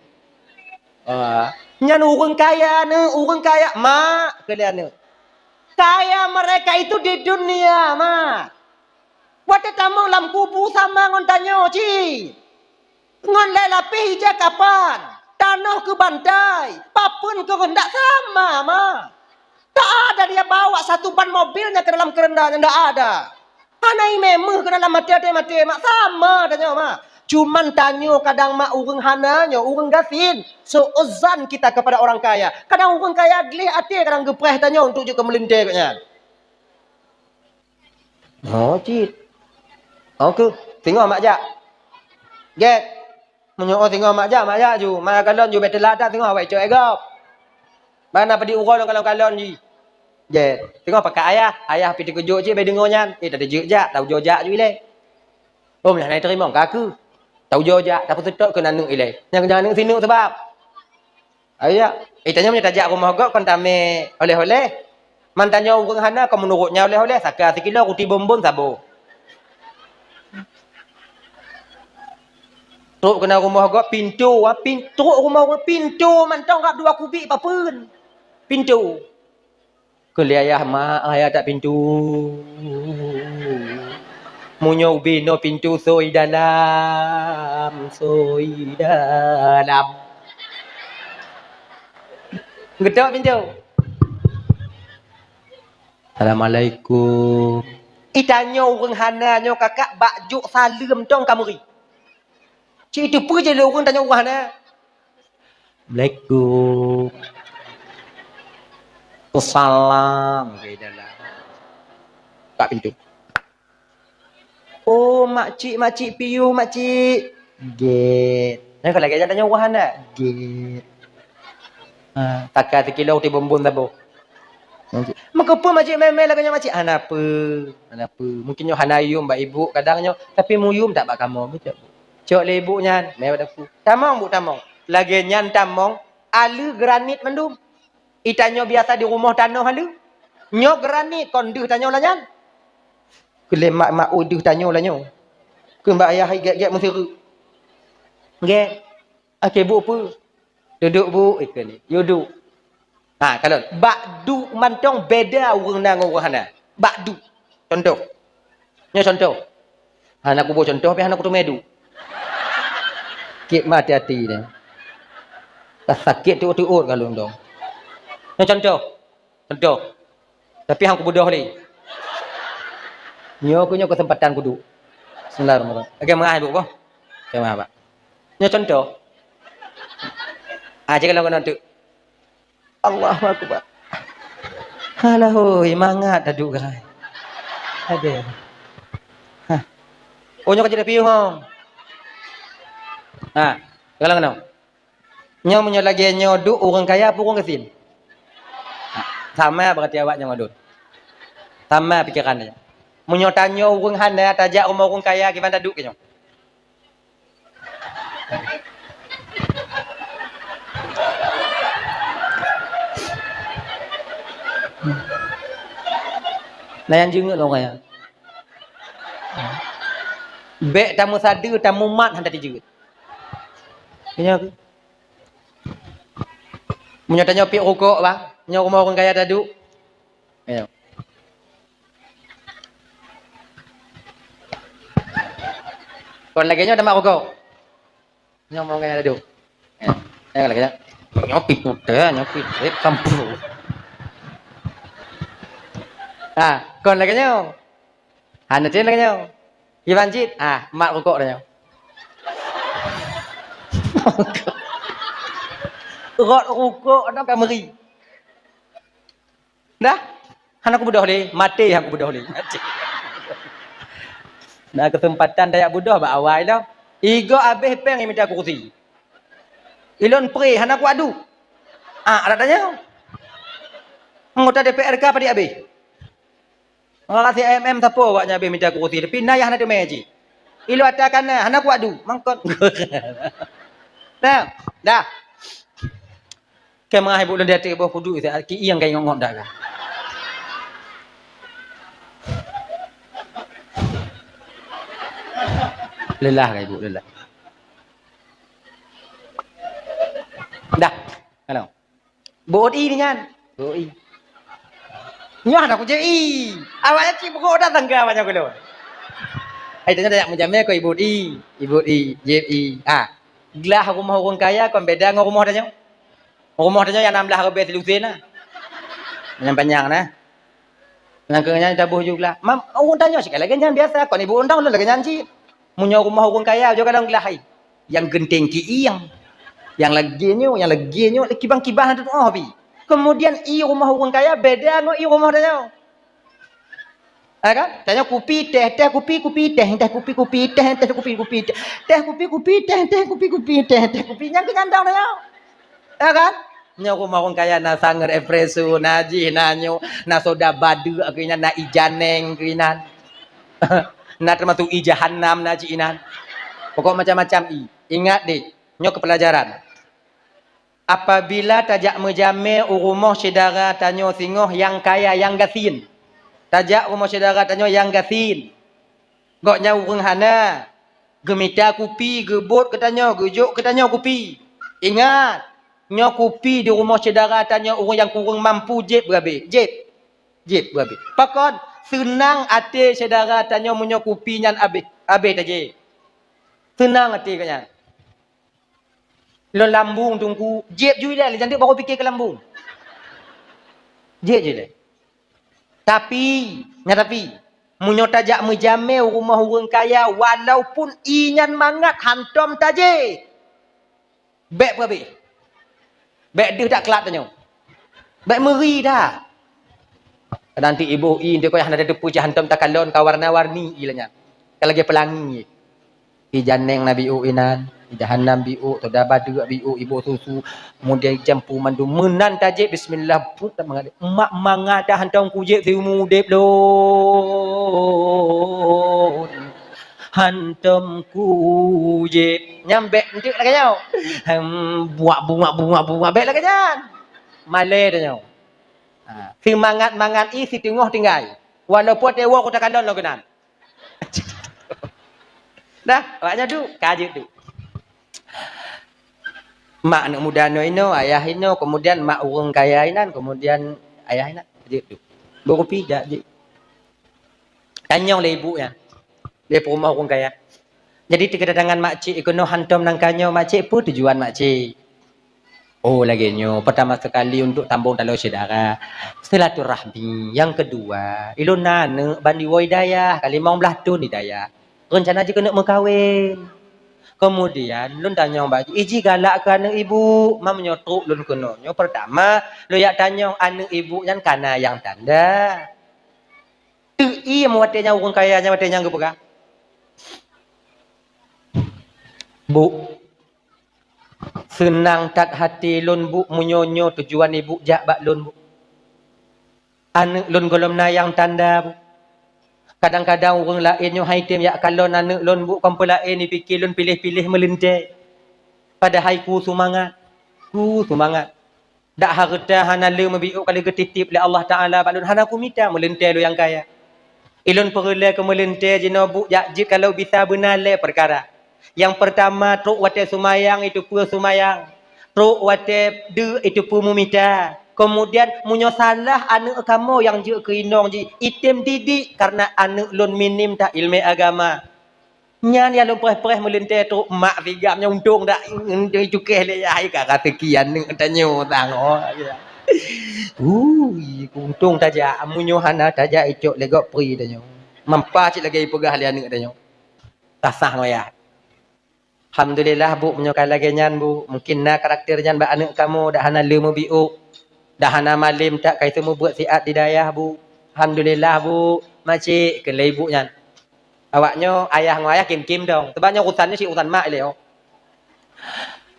Ah, nyan ureueng kaya neuk, ureueng kaya mak, keu lé aneuk. Kaya mereka itu di dunia, mak. Watèe tamong lam kubu sama ngon tanyoe cit. Ngon lhèe lapéh ija kapan, tanoh keu bantai, papeuen keu reundak sama, ma. Tak ada dia bawa satu ban mobilnya ke dalam kerendanya, ndak ada. Hana imé meuh keunan lam maté-maté, mak, sama tanyoe, mak. Cuman tanyoe kadang, mak, ureueng hana nyoe, ureueng gasien. Su'uzan kita kepada orang kaya. Kadang ureueng kaya gleh até kadang geupreh tanyoe untuk jeuet keu meulintèe gobnyan. Oh, cit. Oh, keuh. Singoh mak jak. Gét. Meunyoe oh singoh mak jak, mak jak ju. Mak kalon ju, bèk teulat that singoh awai cok e gob. Mana padi uroe lôn kalon-kalon jih. Gét. Singoh pakat ayah. Ayah pi teukeujot cit bèk deungoe nyan. Eh, tadi jeuet jak, tau jo jak ju ilèe. Oh, meunyoe hana teurimong ka keuh. Tau jo jak, tapeuseutôt keu aneuk ilèe. Nyang, nyang aneuk sineuk sabab. Ayo, eh, tanyoe meunyoe tajak rumoh gob kon tamè oleh-oleh. Man tanyoe ureueng hana kon meunurot nyan oleh-oleh, saka sikilo, ruti bonbon, sabo. Trok keunan rumoh gob, pintoe, ah, pin-, trok rumoh gob, pintoe mantong rab dua kubik papeuen. Pintoe. Kheun lé ayah, "Mak, ayah that pintoe. Meunyoe ubé noe pintoe soi dalam, soi dalam." Geutok pintoe. "Assalamualaikum." Itanyoe ureueng hana nyoe kakak bak jok saleuem tong ka meuri. Cit teupeue jih lé ureueng tanyoe ureueng hana. "Assalamualaikum." "Salam." Ka dalam. Buka pintu. "Oh, makcik, makcik piôh, makcik." "Gét." Nyan ka lagèe nyan tanyoe ureueng hana. "Gét." Ha, taka sikilo ti bumbun saboh. Makeupeue makcik mé-mé lagèe nyan makcik? Hana peue, hana peue. Mungkin nyoe hana yum bak ibu kadang nyoe, tapi meuyum that bak kamoe. Cok lé ibu nyan, mé bak dapu. Tamong, bu, tamong. Lagèe nyan tamong, aleuh granit mandum. Itanyoe biasa di rumoh tanoh aleuh. Nyoe granit kon deuh tanyoe la nyan. Keu lé mak-mak, "Ui, deuh tanyoe la nyoe." Keu bak ayah gèt-gèt meusireuk. Gèt. Akhé bu peue? "Duek, bu," ikheun. Yue duek. Ha, kalon. Bak duek mantong beda ureueng na ngon ureueng hana. Bak duek. Contoh. Nyoe contoh. Hana kuboh contoh, tapi hana kuteumé duek. Kieb meuhati-hati deh. Ka sakét teuôt-teuôt ka lôn dong. Nyoe contoh. Contoh. Tapi han kubeudôh lé. Nyoe keuh nyoe keuseumpatan kuduek. Bismillahirrahmanirrahim. Oke, meu'ah, Ibu, boh. Oke, meu'ah, Pak. Nyoe contoh. Ah, cakap lagu nanti. Allahu Akbar. Alah, hôi, mangat taduek, guys. Aduh. Hah. Oh, nyoe ka jadi piôh, hong. Ha, kalau keunoe. Nyoe meunyoe lagèe nyoe duek ureueng kaya peue ureueng gasien? Sama berarti awak nyoe ngon lôn. Sama pikeran nyoe. Meunyoe tanyoe ureueng hana tajak rumoh ureueng kaya, kiban taduek keu nyoe? Nah, nyang jeungeuet lôn kaya. Bèk tameusadeue, tamumat hana tijeuet. Meunyoe, meunyoe tanyoe piep rukok, bah, nyoe rumoh ureueng kaya taduek. Nyoe. Kon lagèe nyoe tamat rukok. Nyoe rumoh ureueng kaya taduek. Nyoe lagèe nyoe. Nyoe pi putéh, nyoe pi trép kampung. Ah, kon lagèe nyoe. Hana cen lagèe nyoe. Kiban cit, ah, mat rukok dah nyoe. Rot rukok dah ka meuri. Dah. Hana kubeudôh lé, maté han kubeudôh lé. Maté. Nah, keuseumpatan tajak beudôh bak awai lom. Igoe abéh péng imita kurusi. Ilôn pré hana kuadu. Ah, adak tanyoe. Anggota D P R ka padit abéh. Ngon C M M sapo awaknyan habéh mita kurusi, tapi na nyang hana teumé jih. Ilôn ata kana, hana kuadu, mangkot. Nah, dah. Keu meu'ah ibu lôn di ateueh boh kudu, ki ieng ka ingot-ngot dah ka. Lelah ka ibu, lelah. Dah. Halo. Buet ie nyan. Buet ie. Nyoe hana kujép ie. Awaknyan cit beugok dah tangga awaknyan keu lôn. Ai, tanyoe tajak meujamé kon ibuet ie. Ibuet ie, jép ie. Ha. Glah rumoh ureueng kaya kon beda ngon rumoh tanyoe. Rumoh tanyoe nyang nam blah ribèe silusén na. Nyang panyang na. Nyang keu nyan taboh ju glah. Mam, ureueng tanyoe cit ka lagèe nyan biasa, kon ibuet undang lôn lagèe nyan cit. Meunyoe rumoh ureueng kaya, jok kalon glah hai. Nyang geunteng ki ieng. Nyang lagèe nyoe, nyang lagèe nyoe, kibang-kibang na tutoh pi. Kemudian ie rumoh ureueng kaya beda ngon ie rumoh tanyoe. Ya kan? Tanyoe kupi, teh, teh kupi, kupi, teh, teh kupi, kupi, teh, teh kupi, kupi, teh, teh kupi, kupi, teh, teh kupi, kupi, teh, teh kupi. Nyang keu nyan dong tanyoe. Ya kan? Nyoe rumoh ureueng kaya na sangeut espresso, na jih, na nyoe, na soda badeuk keu inan, na ie janeng keu inan. Na teumasok ie jahannam na cit inan. Pokok macam-macam ie. Ingat deh, nyoe keu pelajaran. Apabila tajak meujamé u rumoh syedara tanyoe singoh nyang kaya, nyang gasien. Tajak rumoh syedara tanyoe nyang gasien. Gobnyan ureueng hana, geumita kupi, geubot keu tanyoe, geujok keu tanyoe kupi. Ingat, nyoe kupi di rumoh syedara tanyoe ureueng nyang kureueng mampu jép beurabé. Jép. Jép beurabé. Pakon? Seunang até syedara tanyoe meunyoe kupi nyan abéh, abéh tajép. Seunang até gobnyan. Lôn lambung teungku, jép ju ilèe, lé janteuk barô pike keu lambung. Jép ju ilèe. Tapi, nyan tapi, meunyoe tajak meujamé u rumoh ureueng kaya, walaupun ie nyan mangat hantom tajép. Bèk peurabéh. Bèk deuh that klat tanyoe. Bèk meuri that. Kadang ti iboh ie, nteuk hana teupeu cit hantom takalon ka warna-warni ie lagèe nyan. Ka lagèe peulangi. Ie janeng na biôk inan, ie jahannam biôk, soda badeuk biôk, iboh susu, kemudian jampu mandum. Meunan tajép bismillah, put tak mangat. Mak mangat dah hantom kujép siumu udép lôn. Hantom kujép. Nyan bèk nteuk lagèe nyoe. Hem, buak, buak, buak, buak, bèk lagèe nyan. Malèe tanyoe. Ha, seumangat-mangat ie siteungoh tinggai. Walaupun teuwoe ku takalon lom keunan. Dah, awaknyan duek, ka jeuet duek. Mak aneuk muda nyoe inoe, ayah inoe, kemudian mak ureueng kaya inan, kemudian ayah inan, jeuet duek. Beukupi jak jeuet. Tanyong lé ibu nyan. Lé peurumoh ureuëng kaya. Jadi, teukedatangan makcik keunoe hantom nangka nyoe, "Makcik, peue tujuan makcik?" "Oh, lagée nyoe, pertama sekali untuk tambong taloe syedara. Silaturahmi. Yang kedua, ilôn na aneuëk ban diwoe i dayah, ka limong blaih thon i dayah. Reuncana jih keuneuk meukawen. Kemudian, lôn tanyong bak jih, iji galak keu aneuëk ibu, ma meunyoe trok lôn keunoe nyoe, pertama, lôn jak tanyong aneuëk ibu nyan kana nyang tanda." Teuiem watée nyan ureuëng kaya nyan watée nyan geupeugah, "Bu, seunang that hati lôn, Bu, meunyoe nyoe tujuan ibu jak bak lôn, Bu. Aneuëk lôn gohlom na nyang tanda, Bu. Kadang-kadang ureuëng laén nyoe hai tem jak kalon aneuëk lôn, Bu, kon peulaén jipike lôn piléh-piléh meuleuntée. Padahai ku seumangat, ku seumangat. Dak hareuta hana le meubiôk ka lheueh geutitip lé Allah Taala bak lôn, hana kumita meuleuntée lôn nyang kaya. Ilôn peureulée keu meuleuntée jinoe, Bu, jak jeuet kalau bisa beuna lé peukara. Nyang peurtama, trok watée seumayang iteupeue seumayang, trok watée deuk iteupeue meumita. Keumudian, meunyoe salah aneuëk kamoe nyang jeuet keu inong jih, item didik, kareuna aneuëk lôn minim that iéleumé agama." Nyan nyang lôn preh-preh meuleuntée trok mak sigam nyan, untông dak cukéh lé yah, ka raseuki aneuëk tanyoe tangoh. Ui, untông tajak, meunyoe hana tajak icok lé gob pri tanyoe. Mampa cit lagée ipeugah lé aneuëk tanyoe. Tasah ngon yah. Alhamdulillah, Bu, meunyoe ka lagée nyan, Bu, mungkin na karakter nyan bak aneuëk kamoe, dak hana le meubiôk, dak hana malem that ka iseumeubuet siat di dayah, Bu. Alhamdulillah, Bu, makcik, kheun lé ibu nyan. Awaknyoe ayah ngon ayah kim-kim dong. Teuma nyoe urusan nyoe cit urusan mak ilée, oh.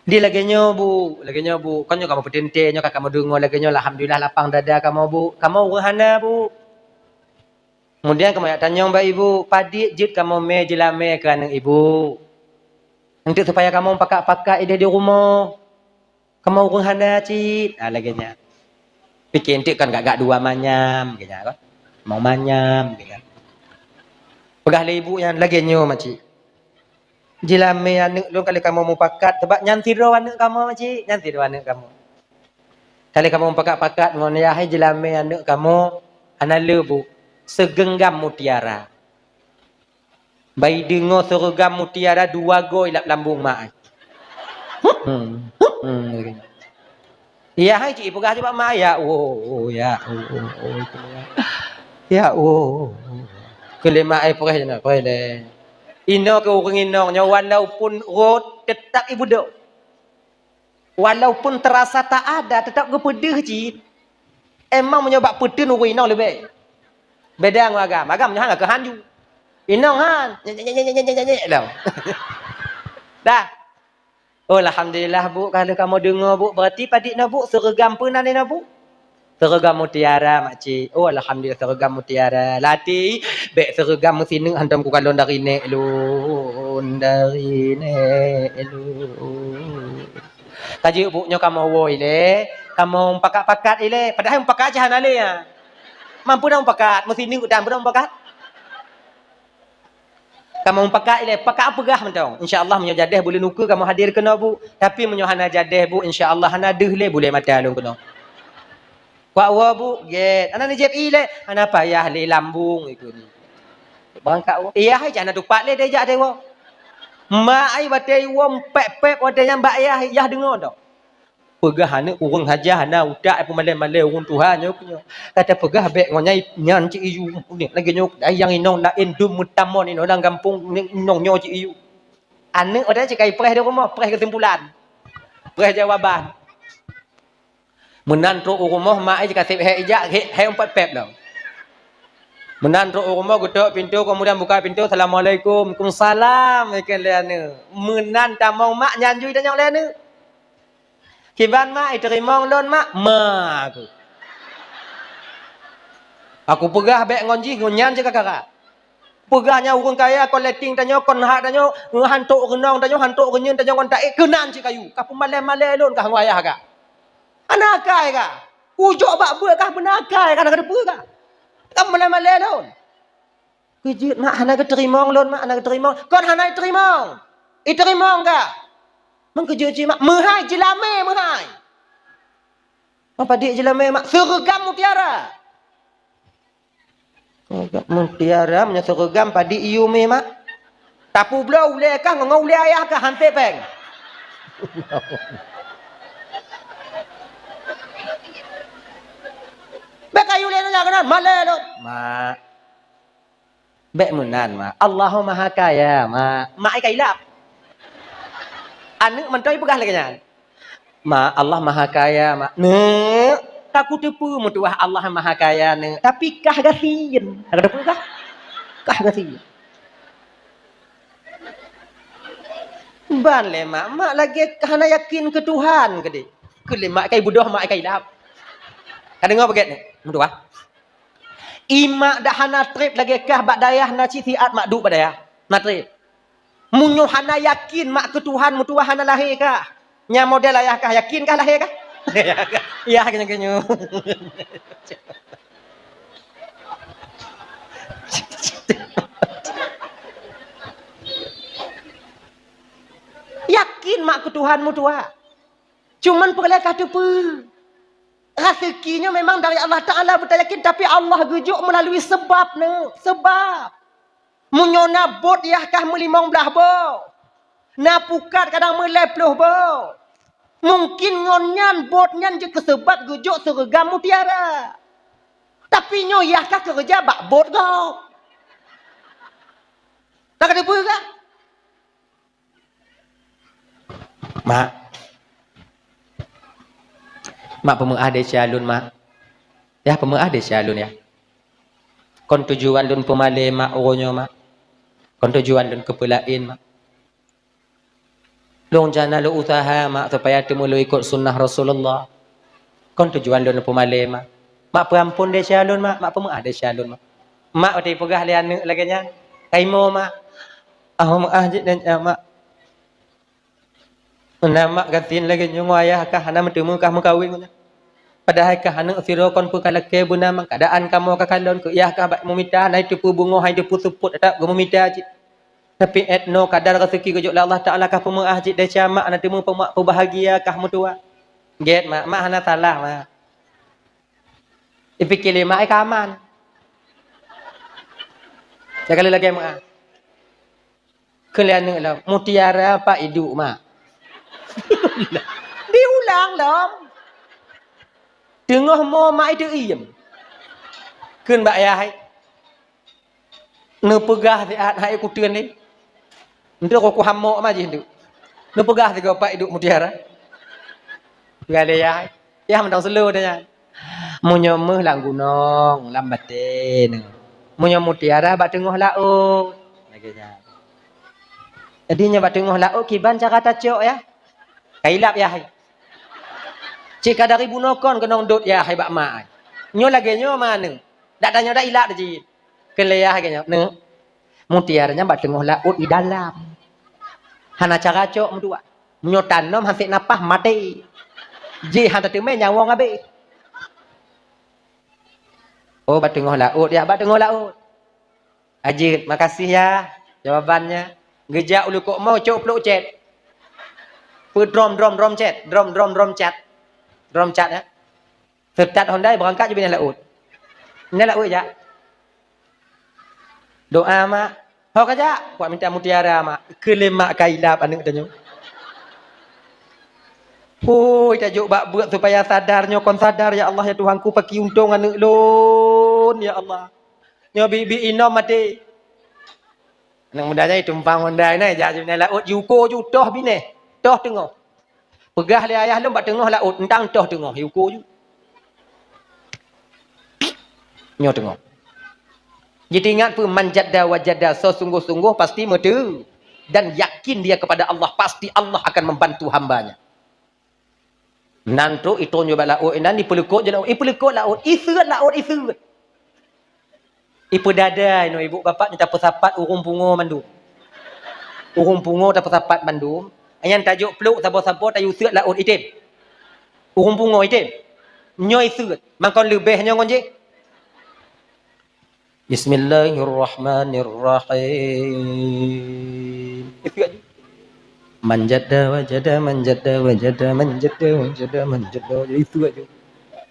Di lagée nyoe, Bu, lagée nyoe, Bu. Kon nyoe kamoe peuteuntée, nyoe ka kamoe deungoe lagée nyoe, alhamdulillah lapang dada kamoe, Bu. Kamoe ureuëng hana, Bu. Keumudian kamoe jak tanyong bak ibu, "Padit jeuet kamoe mé jeulamé keu aneuëk ibu? Eunteuk supaya kamoe pakat-pakat ideh di rumoh. Kamoe ureuëng hana cit." Ah, lagée nyan. Pike eunteuk kan gak-gak dua manyam, lagée nyan kan. Mau manyam, lagée nyan. Peugah lé ibu nyan, "Lagée nyoe, makcik. Jeulamé aneuëk lôn ka lheueh kamoe mupakat, sabab nyan sidroe aneuëk kamoe, makcik, nyan sidroe aneuëk kamoe. Ka lheueh kamoe mupakat-pakat ngon yah, hai jeulamé aneuëk kamoe hana le, Bu, seugeunggam mutiara. Bak ideungoe seugeunggam mutiara dua goe lam lambong mak." Hmm, hmm, lagée nyan. Yah hai cit ipeugah cit bak mak, "Ya Allah, ya Allah, ya Allah." Kheun lé mak, "Eh, preh jinoe, preh lé. Inoe keu ureuëng inong nyoe walaupun rot, teutap ibeudôh. Walaupun teurasa tak ada, teutap geupeudeuh cit. Emang meunyoe bak peuteun ureuëng inong leubeh. Beda ngon agam. Agam nyoe hana keuhan ju. Inong han. Nyek, nyek, nyek, nyek, nyek, nyek, nyek, dong." Dah. Oh, alhamdulillah, Bu, ka lheueh kamoe deungoe, Bu. Berarti padit nyoe, Bu, seureugam peue nan inoe, Bu? Seureugam mutiara, makcik. Oh, alhamdulillah, seureugam mutiara. Lati, bék seureugam meusineuk hantom kukalon dari nèk lôn, dari nèk lôn. Ka jeuet, Bu, nyoe kamoe woe ilée, kamoe pakat-pakat ilée. Padahai pakat cit hana lé, ya. Mampu dah pakat, meusineuk dan peue dah pakat. Kamoe pakat ilée, pakat peugah mantong. Insya Allah, meunyoe jadeh buleuen ukeue kamoe hadir keunoe, Bu. Tapi meunyoe hana jadeh, Bu, insya Allah hana deuh lé bulée mata lôn keunoe. Kuak woe, Bu, gét. Hana neujép ilée, hana payah lé lambung ikeu ni. Beurangkat woe. Yah hai hana tupat lé dijak teuwoe. Mak ai watée iwoe pép-pép watée nyan bak yah, yah deungoe dong. Peugah aneuëk ureuëng hajah hana utak, peumalée-malée ureuëng tuha nyoe keu nyoe. Ka tapeugah bék ngon nyang nyan cit iyu. Lagée nyoe, ai nyang inong laén dum meutamong inoe lam gampông, inong nyoe cit iyu. Aneuëk watée cit ka ipreh di rumoh, preh keusimpulan. Preh jawaban. Meunan trok u rumoh, mak ai jikaseb hék ijak, hék, hék umpet pép lom. Meunan trok u rumoh, geutok pintoe, keumudian buka pintoe, "Assalamualaikum." "Waalaikumsalam," ikheun lé aneuëk. Meunan tamong mak nyan ju itanyong lé aneuëk. "Kiban mak, iteurimong lôn mak?" "Ma aku. Aku peugah bék ngon jih, ngon nyan jih kakara. Peugah nyan ureuëng kaya, kon leteng tanyoe, kon hak tanyoe, hantok reunong tanyoe, hantok reunyeun tanyoe ngon taék, keunan cit kayu. Ka peumalée-malée lôn kah ngon ayah kah. Hana akai kah. Ujok bak beuet kah beuna akai kah, hana kateupeue kah. Ka peumalée-malée lôn." Keujeuet mak, hana geuteurimong lôn mak, hana geuteurimong. Kon hana iteurimong. Iteurimong kah. Meukeujeuet cit mak, meuhai jeulamé meuhai. Mak padit jeulamé mak, seureugam mutiara. Mutiara meunyoe seureugam padit iyue mé mak. Tapubloe ulèe kah ngon ulèe ayah kah han sép pèng. Bèk kayue lé nyan keunan, malèe lôn. Mak. Bèk meunan, Mak. Allah Maha Kaya, Mak. Mak ai ka ilap. Aneuk mantong ipeugah lagèe nyan. Mak, Allah Maha Kaya, Mak. Neuk, ka kuteupeue meutuwah Allah Maha Kaya, Neuk. Tapi kah gasien. Ka kuteupeue kah? Kah gasien. Ban lé, Mak. Mak lagèe hana yakin keu Tuhan keudéh. Keu lé Mak kai beudôh, Mak kai ilap. Ka deungö beugèt nyoe? Meutuwah. Ié mak dak hana trép lagèe kah bak dayah na cit siat mak duek bak dayah. Na trép. Meunyoe hana yakin mak keu Tuhan meutuwah hana lahé kah. Nyan model ayah kah yakin kah lahé kah? Yah keunyoe-keunyoe. Yakin mak keu Tuhan meutuwah. Cuman peureulèe ka teupeue. Raseuki nyoe memang dari Allah Taala beutayakin, tapi Allah geujok meulalui seubab nyoe, seubab. Meunyoe na bot yah kah meulimong blaih boh, na pukat kadang meulhèe ploh boh. Mungkin ngon nyan bot nyan jeuet keu seubab geujok seureugam mutiara. Tapi nyoe yah kah keureuja bak bot gob. Ka teupeue kah? Mak. Mak peumeu'ah desya lôn, Mak. Yah, peumeu'ah desya lôn, yah. Kon tujuan lôn peumalèe, Mak, uroe nyoe, Mak. Kon tujuan lôn keu peulaén, Mak. Lôn jana lôn useuha, Mak, supaya teumé lôn ikot sunnah Rasulullah. Kon tujuan lôn peumalèe, Mak. Mak, peuampôn desya lôn, Mak. Mak, peumeu'ah desya lôn, Mak. Mak, watèe peugah lé aneuk lagèe nyan, kaimoe, Mak. Ah, meu'ah jih nyan, Mak. Meunan mak gasien lagèe nyoe ngon ayah kah hana meuteumé kah meukawen ngon nyan. Padahai kah aneuk sidroe kon peue ka lakèe beuna, keadaan kamoe ka kalon keu yah kah bak meumita, hana teupeu beungoh, hana teupeu seupôt, teutap geumeumita cit. Tapi 'et noe kadar raseuki geujok lé Allah Taala kah peumeu'ah cit desya mak, hana teumé peubahagia kah meutuwah. Gèt mak, mak hana salah mak. Ipike lé mak ai ka aman. Nyang ka lheueh lagèe meu'ah. Kheun lé aneuk lom, mutiara pat iduek mak. Diulang lom. Teungoh mo mak iteuiem. Kheun bak yah hai. Neupeugah siat hai kuteun lé. Enteuk ku hamok mak jih enteuk. Neupeugah sigoe pat iduek mutiara. Peugah lé yah hai. Yah mantong seuleu nyan. Meunyoe méuh lam gunong, lam batèe nyoe. Meunyoe mutiara bak teungoh laôt. Lagèe nyan. Jadi nyoe bak teungoh laôt kiban cara tacok yah. Ka ilap yah hai. Cit ka dari bunoe kon keunong dot yah hai bak mak hai. Nyoe lagèe nyoe mak aneuk. Dak tanyoe dak ilap dah cit. Kheun lé yah hai nyoe. Neuk. Mutiara nyan bak teungoh laôt i dalam. Hana cara cok meutuwah. Meunyoe tanom hase napas maté. Jih hana teumé nyawöng habéh. Oh, bak teungoh laôt, yah, bak teungoh laôt. Ajeut, makasih yah, jawabannya. Geujak u likot mo cok plôk cét. Peue drom, drom, drom cét, drom, drom, drom cat. Drom cat, ya. Seutat Honda beurangkat jih binéh laôt. Binéh laôt jak. Doa mak, ho ka jak, kuat minta mutiara mak. Keu lé mak ka ilap aneuk tanyoe. Hôi, tajok bak beuet supaya sadar nyoe kon sadar, ya Allah, ya Tuhanku, pakri untông aneuk lôn, ya Allah. Nyoe biet-biet inom maté. Aneuk muda nyan tumpang Honda nyan, jak jih binéh laôt, jiuko ju toh binéh, toh teungoh. Peugah lé ayah lôn bak teungoh laôt, eunteuk toh teungoh, jiuko ju. Nyoe teungoh. Jiteuingat peue, "Man jadda wajada", soe sungguh-sungguh pasti meuteu. Dan yakin dia kepada Allah, pasti Allah akan membantu hamba-Nya. Nan trok itôn ju bak laôt, inan ipeuleukot ju laôt, ipeuleukot laôt, iseuet laôt, iseuet. Ipeudada inoe ibu bapak nyoe tapeusapat ureuëng pungo mandum. Ureuëng pungo tapeusapat mandum, nyan tajok plôk saboh-saboh tayue seuet laôt item. Ureuëng pungo item. Nyoe iseuet, mangkon leubeh nyoe ngon jih. Bismillahirrahmanirrahim. Iseuet ju. Man jadda wajada, man jadda wajada, man jadda wajada, man jadda wajada. Iseuet ju.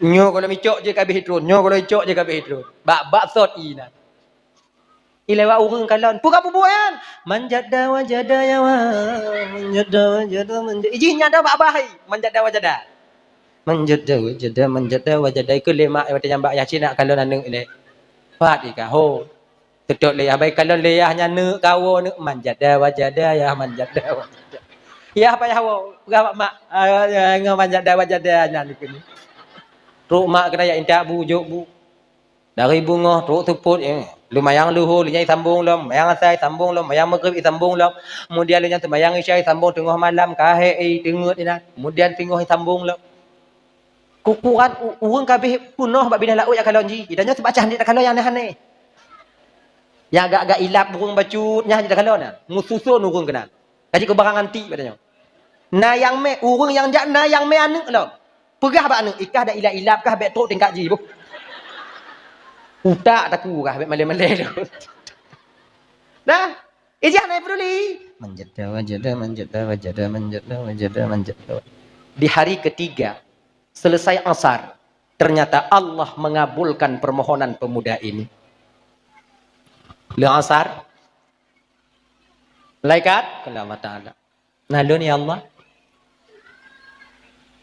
Nyoe kalau micok je kabeh itron, nyoe kalau icok je kabeh itron. Bak bak sot inan. Ilewat ureuëng kalon. Peugah bubuet nyan. Manjada wajada ya wa. Manjada wajada manjada. Ijih nyan dah bak bahai. Manjada wajada. Manjada wajada, manjada wajada. Ikeu lé mak watée nyang bak yah cit nak kalon aneuëk ilée. Pat ika ho. Teutot lé yah bai kalon lé yah nyan neuk kawo neuk manjada wajada yah manjada wajada. Yah payah wo. Peugah bak mak. Ah, ya, ngon manjada wajada nyan ikeu ni. Trok mak keunan ya intak bu jok bu. Dari beungoh trok seupôt, eh, lumayang luhô, lheueh nyan sambong lom, mayang asai sambong lom, mayang maghrib sambong lom. Kemudian lheueh nyan seumayang isya sambong teungoh malam, ka hék, eh, teungeut inan. Kemudian singoh sambong lom. Ukuran u-, ureuëng ka abéh peunoh bak binéh laôt jak kalon jih. Geutanyoe sibacah hanjeuet takalon nyang aneh-aneh. Nyang agak-agak ilab ureuëng bacut, nyan hanjeuet takalon na. Meususon ureuëng keunan. Ka jeuet keu barang antik bak tanyoe. Na nyang mé, ureuëng nyang jak na nyang mé aneuëk lom. Peugah bak aneuëk, "Ikah dak ilab-ilab kah, bék trok tingkat jih, boh." Utak taku kah, bék malée-malée tu. Dah, ijih hana peduli. Manjada wajada, manjada wajada, manjada wajada, manjada. Di hari ketiga, selesai asar, ternyata Allah mengabulkan permohonan pemuda ini. Lheueh asar, malaikat, kheun Allah Taala. Na lôn ya Allah.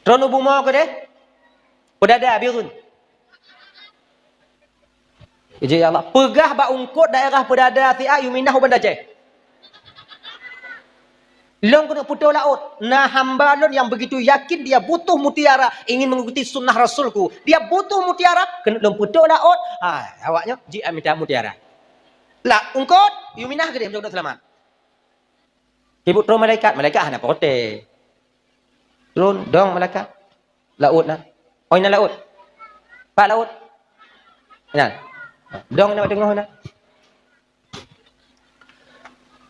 Droeneuh bumoe keudeh. Peudada bireuen. Ijih ya Allah. Peugah bak eungkôt daerah Peudada siat yue minah u Banda Aceh. Lôn keuneuk peutoe laôt. Na hamba lôn nyang begitu yakin dia butuh mutiara, ingin mengikuti sunnah Rasulku. Dia butuh mutiara, keuneuk lôn peutoe laôt. Ha, awaknyoe jih mita mutiara. Lah, eungkôt, yue minah keudeh, mudah-mudahan seulamat. Ibu troh malaikat, malaikat hana protes. Turun, dong malaikat. Laôt na. Oi na laôt. Pak laôt. Na. Dong na teungoh na.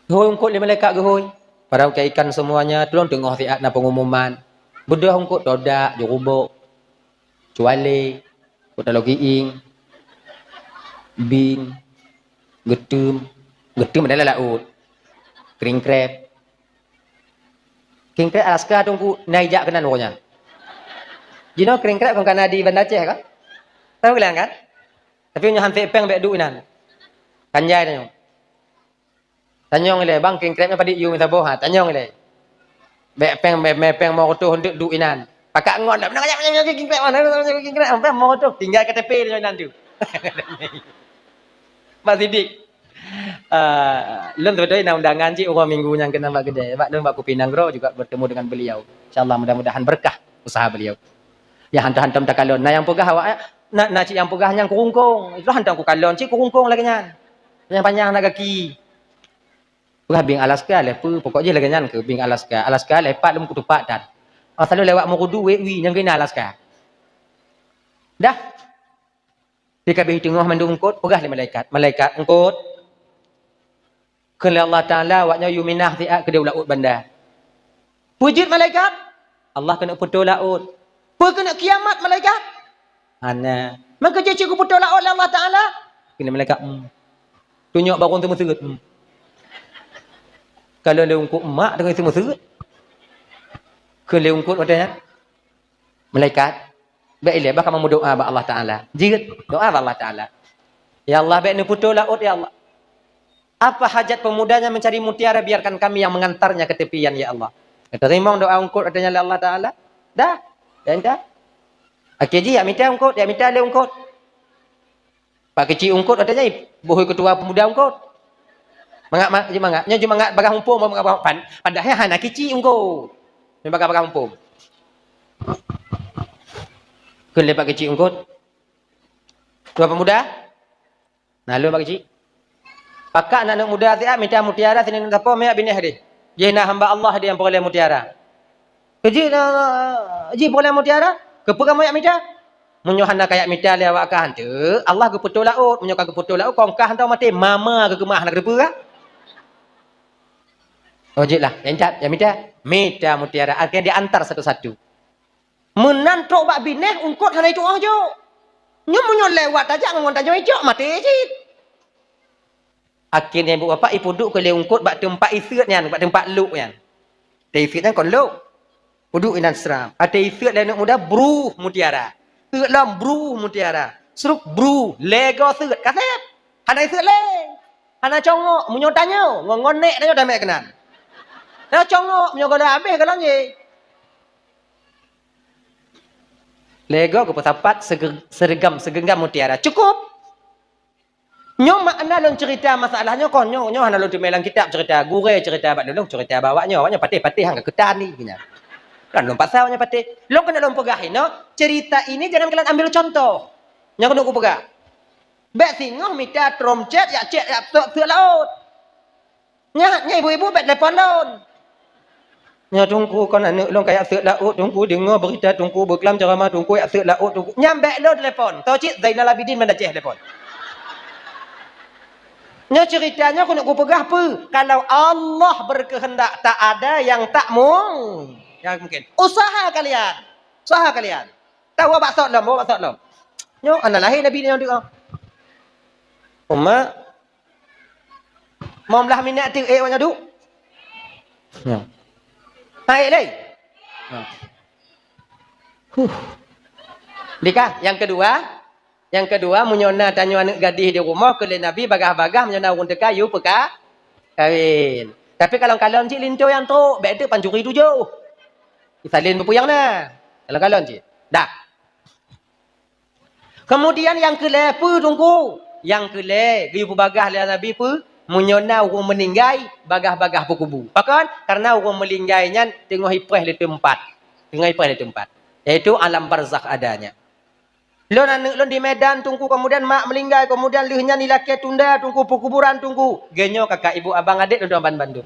Geuhôi eungkôt lé malaikat geuhôi. Padahai ikan semuanya, turun teungoh siat na pengumuman. Beudôh eungkôt todak, jurubok. Cuale, kota logiing, bing, geuteum, geuteum adalah laôt, kring kreb. Kring kreb Alaska teungku na ijak keunan uroe nyan. Jinoe kring kreb kon kana di Banda Aceh kan? Tahu bilang kan? Tapi nyoe han sép péng bék duek inan. Kanjai tanyoe. Tanyong ilée, bang, kring kreb nyoe padit yue mita boh, ha, tanyong ilée. Bék péng, bék, bék péng mo reutôh untuk duek inan. Pakak ngon, nak, nak, nak, kring kreb, mana, kring kreb, péng mo reutôh. Tinggai K T P nyoe inan tu. Pak Sidik. Ah, lôn seubeutoe na undangan cit uroe minggu nyang keunan bak keudè. Bak lôn bak Kupi Nanggroe juga bertemu dengan beliau. Insya Allah mudah-mudahan berkah usaha beliau. Ya, hantom-hantom takalon. Na nyang peugah awak, na, na cit nyang peugah nyang kurungkong. Itu hantom kukalon cit kurungkong lagée nyan. Nyang panyang na gaki. Peugah bing Alaska lé peue, pokok jih lagée nyan keu bing Alaska. Alaska lé pat lom kutupak that. Asai lewat Meurudu wék wie nyang keunan Alaska. Dah. Di kabeh teungoh mandum eungkôt, peugah lé malaikat. Malaikat eungkôt. Kheun lé Allah Taala, awaknyoe yue minah siat keudeh u laôt Banda. Peue jeuet malaikat? Allah keuneuk peutoe laôt. Peue keuneuk kiamat malaikat? Hana. Maka jeuet cit geupeutoe laôt lé Allah Taala? Kheun lé malaikat, hmm. Tunyok barô teumeuseut. Hmm. Kalau lé eungkôt mak deungon teumeuseut. Kheun lé eungkôt watée nyan. Malaikat, bék ilée, bah kamoe meudoá bak Allah Taala. Jeuet, doá bak Allah Taala. Ya Allah, bék neupeutoe laôt, ya Allah. Apa hajat pemudanya mencari mutiara, biarkan kami yang mengantarnya ke tepian, ya Allah. Geuteurimong doá eungkôt watée nyan lé Allah Taala. Dah, dan dah. Akhé jih, jak mita eungkôt, jak mita lé eungkôt. Pak Keuchik eungkôt watée nyan, beuhôi keutua pemuda eungkôt. Mangat, ma-, jeumangat. Nyoe jeumangat bagah muphom, mangat bagah pan-, padahai hana keuchik eungkôt. Nyoe bagah-bagah muphom. Kheun lé Pak Keuchik eungkôt. Keutua pemuda? Na lôn Pak Keuchik. Pakak na aneuëk muda siat mita mutiara sinan sapo meuyak binéh deh. Jih na hamba Allah deh nyang peureulée mutiara. Keuji, eh, ji peureulée mutiara, keupeue kamoe jak mita? Meunyoe hana kayak mita lé awak kah, hanteuk Allah geupeutoe laôt. Meunyoe ka geupeutoe laôt, kong kah hantom maté, mama geukeumah hana geuteupeue kah? Oh, jeuet lah, jak mita, jak mita. Mita mutiara, artinya diantar satu-satu. Meunan trok bak binéh, eungkôt hana jitu'oh jok. Nyoe meunyoe lewat tajak ngon tanyoe ijok, maté cit. Akhé nyan ibu bapak ipeuduek keu lé eungkôt bak teumpat iseuet nyan, bak teumpat lok nyan. Watée iseuet nyan kon lok. Peuduek inan seram. Watée iseuet lé aneuëk muda, bruh mutiara. Seuet lom, bruh mutiara. Sruk, bruh, lego seuet. Ka sép. Hana iseuet lé. Hana congok, meunyoe tanyoe, ngon, ngon nek tanyoe tamè keunan. Hana congok, meunyoe gohlom habéh gohlom jih. Lé goe geupeusapat sege-, seregam, segenggam mutiara. Cukup. Nyoe makna lôn cerita masalah nyoe kon, nyoe, nyoe hana lôn teumé lam kitab cerita, gurèe cerita bak lôn, cerita bak awak nyoe, awak nyoe patéh-patéh han ka keutan ni, nyan. Kan lôn paksa awak nyoe patéh. Lôn keuneuk lôn peugah inoe, cerita ini jangan kalian ambil contoh. Nyang keuneuk kupeugah. Bèk singoh mita trom cét, jak cét, jak sôk, sôk laôt. Nyan, nyan ibu-ibu bèk telepon lôn. Nyoe Teungku kon aneuk lôn ka jak sôk laôt, Teungku deungoe beurita Teungku beuklam ceuramah Teungku jak sôk laôt Teungku. Nyan bèk lôn telepon. Toh cit Zainal Abidin Banda Aceh telepon. Nyoe cerita nyoe keuneuk kupeugah peue? Kalau Allah berkehendak tak ada yang tak mung-, yang mungkin. Usaha kalian. Usaha kalian. Tahu bak sot lom, bak sot lom. Nyoe aneuk lahé Nabi nyoe teuka. Umat Mom lah minyak ti ék awak nyan duek. Ya. Hai lé. Ya. Huh. Dikah, yang kedua, yang kedua, meunyoe na tanyoe aneuk gadih di rumoh, keu lé Nabi bagah-bagah, meunyoe na ureueng teuka, yue peuka-, kawin. Tapi kalon-kalon cit linto nyang trok, bèk teuk pancuri tujoh. Salin peupuyang na. Kalon-kalon cit. Dah. Keumudian nyang keu lhèe peue Teungku? Nyang keu lhèe geuyue peubagah lé Nabi peue? Meunyoe na ureueng meuninggai, bagah-bagah peukubu. Pakon? Karena ureueng meuninggai nyan teungoh ipreh lé teumpat. Teungoh ipreh lé teumpat. Yaitu alam barzakh adanya. Lôn aneuk lôn di Medan Teungku, keumudian mak meuninggai, keumudian lheueh nyan ilakèe tunda Teungku peukuburan Teungku. Geuh nyoe kakak ibu abang adék lôn ban bandum.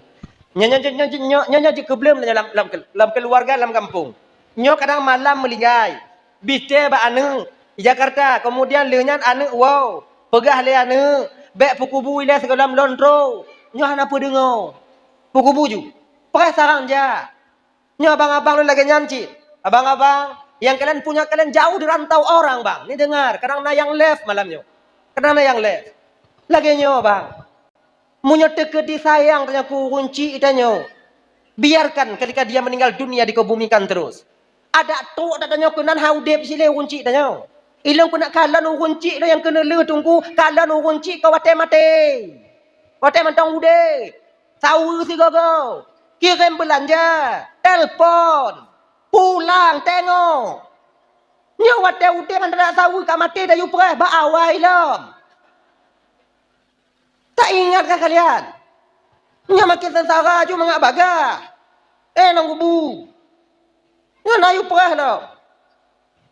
Nyoe, nyoe, nyoe, nyoe, nyoe, nyoe jeuet keubleuem lam, lam, lam keuluwarga lam gampông. Nyoe kadang malam meuninggai. Bistée bak aneuk di Jakarta, keumudian lheueh nyan aneuk woe, peugah lé aneuk, bèk peukubu ilèe sigohlom lôn trok. Nyoe hana peudeungoe. Peukubu ju. Preh sarang jak. Nyoe abang-abang lôn lagèe nyan cit. Abang-abang, nyang kalian punya kalian jauh di rantau orang, bang. Ni dengar, kadang na nyang live malam nyoe. Kadang na nyang live. Lagèe nyoe, bang. Meunyoe teukeudi sayang tanyoe keu ureueng chik tanyoe, biarkan ketika dia meninggal dunia dikebumikan terus. Adak trok that tanyoe keunan han udép cit lé ureueng chik tanyoe. Ilôn keuneuk kalon ureueng chik lôn nyang keuneuk lheueh Teungku, kalon ureueng chik ka watèe maté. Watèe mantong udép, saweue sigoe-goe, kirém beulanja, telpon, pulang, teungoh. Nyoe watèe udép mantong saweue ka maté, dayue preh bak awai lom. Taingat kah kalian? Nyoe makin seungsara ju mangat bagah. Eh, lam kubu. Nyoe na yue preh lom.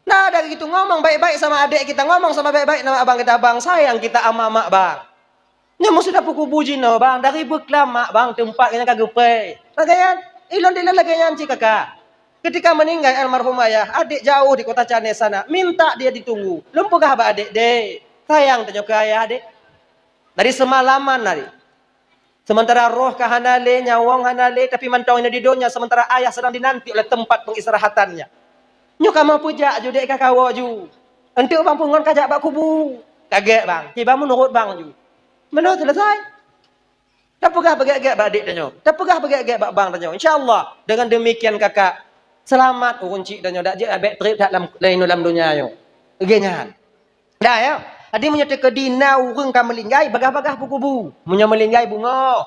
Nah, dari itu ngomong baik-baik sama adik kita, ngomong sama baik-baik sama abang kita, bang, sayang kita ama mak, bang. Nyoe meusudah peukubu jinoe, bang, dari beuklam mak, bang, teumpat nyang ka geupreh. Lagèe nyan, ilôn dilèe lagèe nyan cit kakak. Ketika meninggal almarhum ayah, adik jauh di kota Cane sana, minta dia ditunggu. Lôn peugah bak adik, "Dek, sayang tanyoe keu ayah, dek." Dari seumalaman tadi. Seumeuntara roh ka hana lé, nyawöng hana lé, tapi mantong inong di donya, seumeuntara ayah sedang dinanti oleh tempat pengistirahatannya. Nyoe kamoe peujak ju, dek, ka kawoe ju. Enteuk bang peungon ka jak bak kubu. Ka gèt bang, kiban meunurot bang ju. Meunoe seuleusai. Tapeugah beugèt-gèt bak adik tanyoe. Tapeugah beugèt-gèt bak bang tanyoe. Insya Allah, dengan demikian kakak, seulamat ureueng chik tanyoe, dak jeuet bèk trép that lam, lam, lam donya nyoe. Lagèe nyan. Dah, ya. Jadi, meunyoe teukeudi na ureueng ka meulinggai, bagah-bagah peukubu. Meunyoe meulinggai beungoh,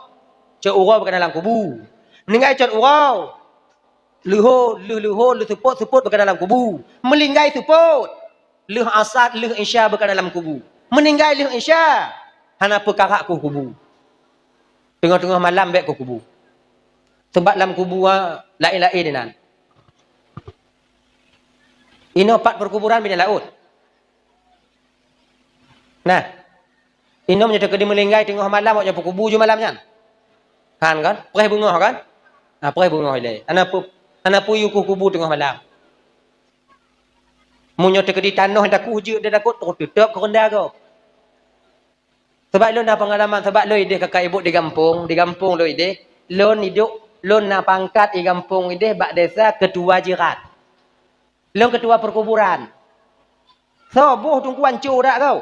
cot uroe beu ka na lam kubu. Meulinggai cot uroe, leuhô, lheuh leuhô, lheuh seupôt, seupôt beu ka na lam kubu. Meulinggai seupôt, lheuh asar, lheuh isya beu ka na lam kubu. Meuninggai lheuh isya, hana peukarak ku kubu. Teungoh-teungoh malam bèk ku kubu. Sabab lam kubu, ah, laén-laén inan. Inoe pat peukuburan binéh laôt. Nah, inoe meunyoe teukeudi meulinggai teungoh malam, awak nyoe peukubu ju malam nyan. Han kan? Preh beungoh kan? Nah, preh beungoh ilèe. Hana peu-, hana peuyue ku kubu teungoh malam. Meunyoe teukeudi tanoh taku jeuet, dia takot, teutap keu reunda gob. Sabab lôn na peungalaman, sabab lôn idéh kakak ibu di gampông, di gampông lôn idéh, lôn idup, lôn na pangkat di gampông idéh bak desa ketua jiran. Lôn ketua perkuburan. Soe boh Teungku anco dak kau?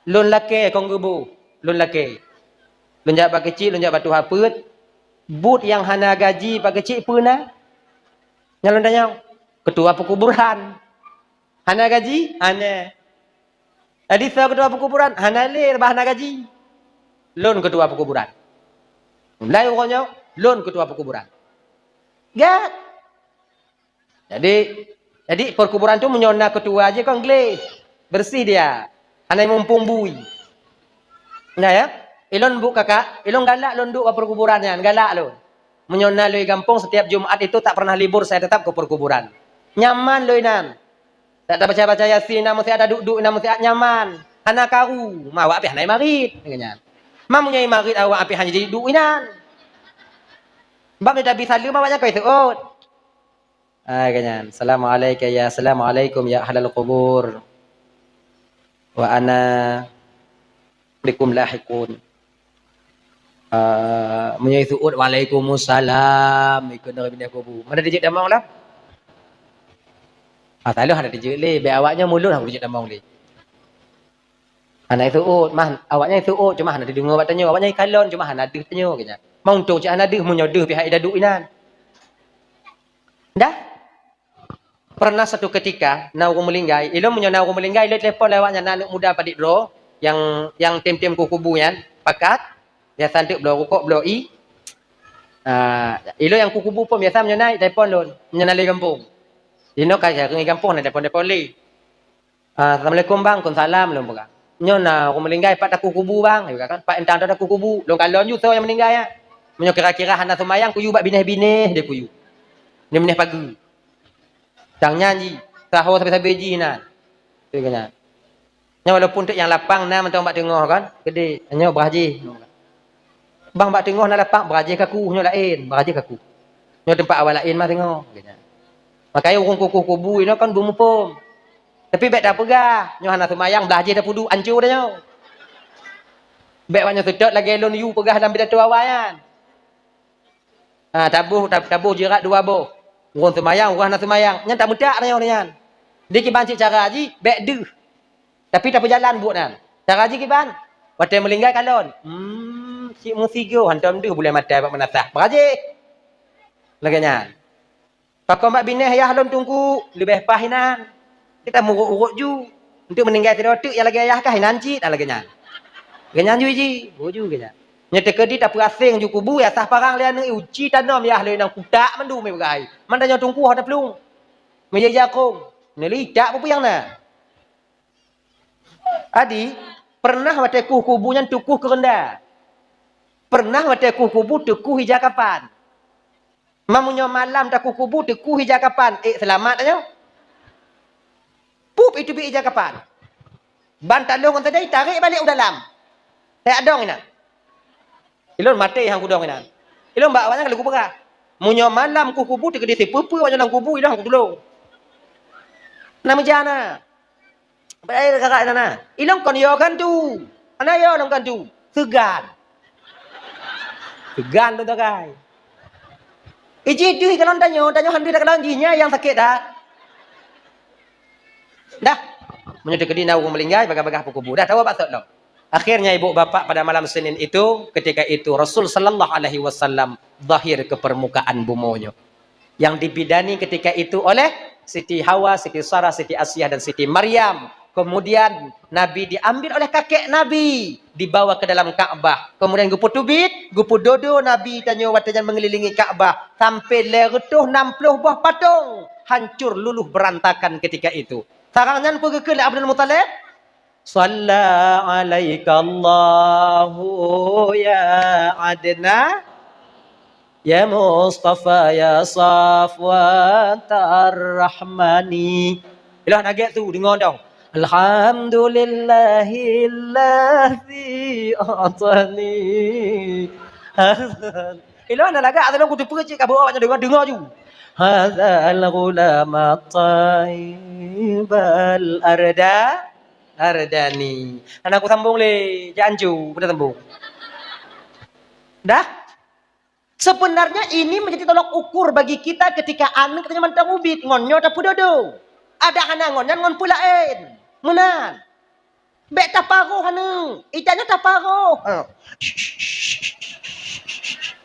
Lôn lakèe kong geuboh, lôn lakèe. Lôn jak bak keuchik, lôn jak bak tuha peuet. Buet nyang hana gaji bak keuchik peue na? Nyan lôn tanyong. Ketua perkuburan. Hana gaji? Hana. Jadi soe ketua perkuburan? Hana lé, bah hana gaji. lôn keutua peukuburan. Mulai uroe nyoe, lôn keutua peukuburan. Gét. Jadi, jadi peukuburan tu meunyoe na keutua jih kon gleh, beureuséh dia. Hana mumpung bui. Nah ya, ilôn bu kakak, ilôn galak lôn duek bak peukuburan nyan, galak lôn. Meunyoe na lôn gampông, setiap Jumat itu tak pernah libur, saya tetap ke perkuburan. Nyaman lôn inan. Tak tabaca-baca Yasin, na meusiat taduek-duek, na meusiat nyaman. Hana karu, ma awak pih hana marit, lagée nyan. Ma meunyoe marit awak pih hana jiduek inan. Bab ni tabi saleuem awak nyan kai seuôt. Ai, lagée nyan. Assalamualaikum ya, assalamualaikum ya ahlal qubur. Wa ana bikum lahiqun. Ah, meunyoe seuôt, "Waalaikumsalam," ikot dari binéh kubu. Mana dijeuet tamong lah? Ah, taloh hana dijeuet lé, bèk awaknyan mulod hana dijeuet tamong lé. Hana seuôt, mah awaknyan seuôt, cuma hana dideungoe bak tanyoe. Awaknyan kalon, cuma hana deuh tanyoe, keu nyan. Meuntông cit hana deuh, meunyoe deuh pihak idaduk inan. Dah? Pernah satu ketika, na ureuëng meuninggai, ilôn meunyoe na ureuëng meuninggai, ilôn telepon lé awaknyan, na aneuëk muda padit droe, nyang, nyang tem-tem keu kubu nyan, pakat, biasa teuk bloe rukok, bloe ié. Ah, ilôn nyang keu kubu pun biasa meunyoe na telepon lôn, meunyoe na lé gampông. Inoe ka jareueng gampông na telepon-telepon lé. Ah, "Assalamualaikum, Bang." "Waalaikumsalam," lôn peugah. "Nyoe na ureuëng meuninggai, pat takue kubu, Bang?" Geupeugah kan, "Pat intan takue kubu." Lôn kalon ju soe nyang meuninggai nyan. Meunyoe kira-kira hana seumayang, kuyue bak binéh-binéh deh kuyue. Binéh-binéh pageue. Sang nyan jih, saho sabe-sabe jih nan. Tu kan nyan. Nyoe walaupun teuk nyang lapang na mantong bak teungoh kan, keudeh, nyoe brah jih. Bang, bak teungoh na lapang, brah jih kaku, nyoe laén, brah jih kaku. Nyoe teumpat awak laén mah teungoh. Makanya ureuëng kuku kubu inoe kan beumuphom. Tapi bék tapeugah, nyoe hana seumayang, brah jih tapeuduek, ancô dah nyoe. Bék awaknyan seutôt lagée lôn yue peugah lam pidato awaknyan. Ha, taboh, tab-, taboh jirat dua boh. Ureuëng seumayang, ureuëng hana seumayang. Nyan tameutak tanyoe nyan. Di kiban cit cara jih, bék deuh. Tapi tapeujalan buet nyan. Cara jih kiban? Watée meuninggai kalon. Hmm, cit meusigoe, hantom deuh buleuen maté bak meunasah. Brah jih. Lagée nyan. Pakon bak binéh yah lôn teungku, leubeh paih inan. Kita murot-urot ju. Untuk meuninggai sidroe teuk nyang lagée yah kah inan cit, lagée nyan. Lagée nyan ju jih, bu ju lagée nyan. Nyoe teukeudi tapeuaseng ju kubu, yah sah parang lé aneuëk, uci tanom yah lé nang kutak mandum, meugai. Man tanyoe teungku hana plueng. Meujak jakong. Neuli tak peue nyang na. Adi, pernah watée kueh kubu nyan teukueh keureunda. Pernah watée kueh kubu teukueh ija kapan. Ma meunyoe malam takueh kubu teukueh ija kapan, ék seulamat tanyoe. Pup iteubiet ija kapan. Ban taloh ngon teudai tarek balek u dalam. Tajak dong inan. Ilôn maté han kudong inan. Ilôn bak awaknyan ka lheueh kupeugah. Meunyoe malam kueh kubu teukeudi sipeue-peue awaknyan lam kubu, ilôn han kutulông. Na meujan na. Bèk lagèe kakak nyan na. Ilôn kon yo gantu. Hana yo lôn gantu. Seugan. Seugan lôn sagai. Iji deuh kalon tanyoe, tanyoe han deuh takalon jih nyan nyang sakét that. Dah. Meunyoe teukeudi na ureueng meuninggai, bagah-bagah peukubu. Dah, tawoe bak sot lom. Akhirnya, ibu bapak, pada malam Senin itu, ketika itu Rasul sallallahu alaihi wasallam zahir ke permukaan bumoe nyoe. Yang dibidani ketika itu oleh Siti Hawa, Siti Sarah, Siti Asiah, dan Siti Maryam. Kemudian Nabi diambil oleh kakek Nabi, dibawa ke dalam Ka'bah. Kemudian geupeuteubiet, geupeudodo Nabi tanyoe watèe nyan mengelilingi Ka'bah sampai lhèe reutôh nam ploh boh patong hancur luluh berantakan ketika itu. Sarang nyan peue geukheun lé Abdul Muthalib? Shalla 'alaika Allahu ya Adnan, ya Mustafa, ya Safwat Ar-Rahmani. Ilôn hana gèt su, deungö dong. Alhamdulillahilladzi a'tani. Ilôn hana lagak, asai lôn kuteupeue cit ka beuôt awaknyan deungö, deungö ju. Hadzal ghulam at-thayyibal arda Ardani. Hana kusambông lé, jak ancu, peue sambông. Dah? Sebenarnya ini menjadi tolok ukur bagi kita ketika aneuk tanyoe mantong ubit, ngon nyoe tapeudodo. Adak hana ngon nyan ngon peue laén. Meunan. Bèk taparoh aneuk. Ita nyoe taparoh. Ha.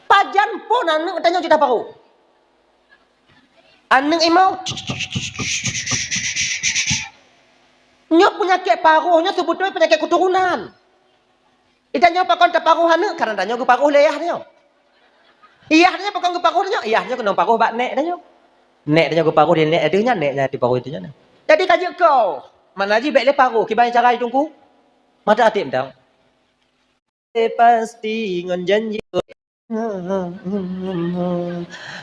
Pajan phon aneuk tanyoe jeuet taparoh. Aneuk imoe. Nyoe peunyakét paroh nyoe seubeutôi peunyakét keuturonan. Itanyoe pakon taparoh aneuk, karena tanyoe geuparoh lé yah tanyoe. Yah tanyoe pakon geuparoh tanyoe, yah tanyoe keunong paroh bak nek tanyoe. Nek tanyoe geuparoh di nek deuh nyan, nek nyan diparoh itu nyan. Jadi ka jeuet keu, mana jih bèk lé paroh, kiban cara jitungku? Mata até mantong. Pasti ngon janji.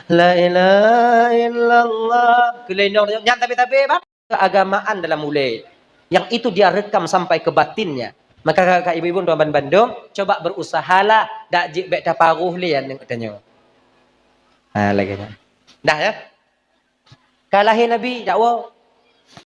La ilaha illallah. Keu lé inong nyan tabe-tabe, bah. Keagamaan dalam ulèe. Yang itu dia rekam sampai ke batinnya. Maka kakak ibu-ibu tuan bandum, coba berusahalah dak jeuet bèk taparoh lé aneuk tanyoe. Ha, lagèe nyan. Dah ya? Ka lahé Nabi, dakwa,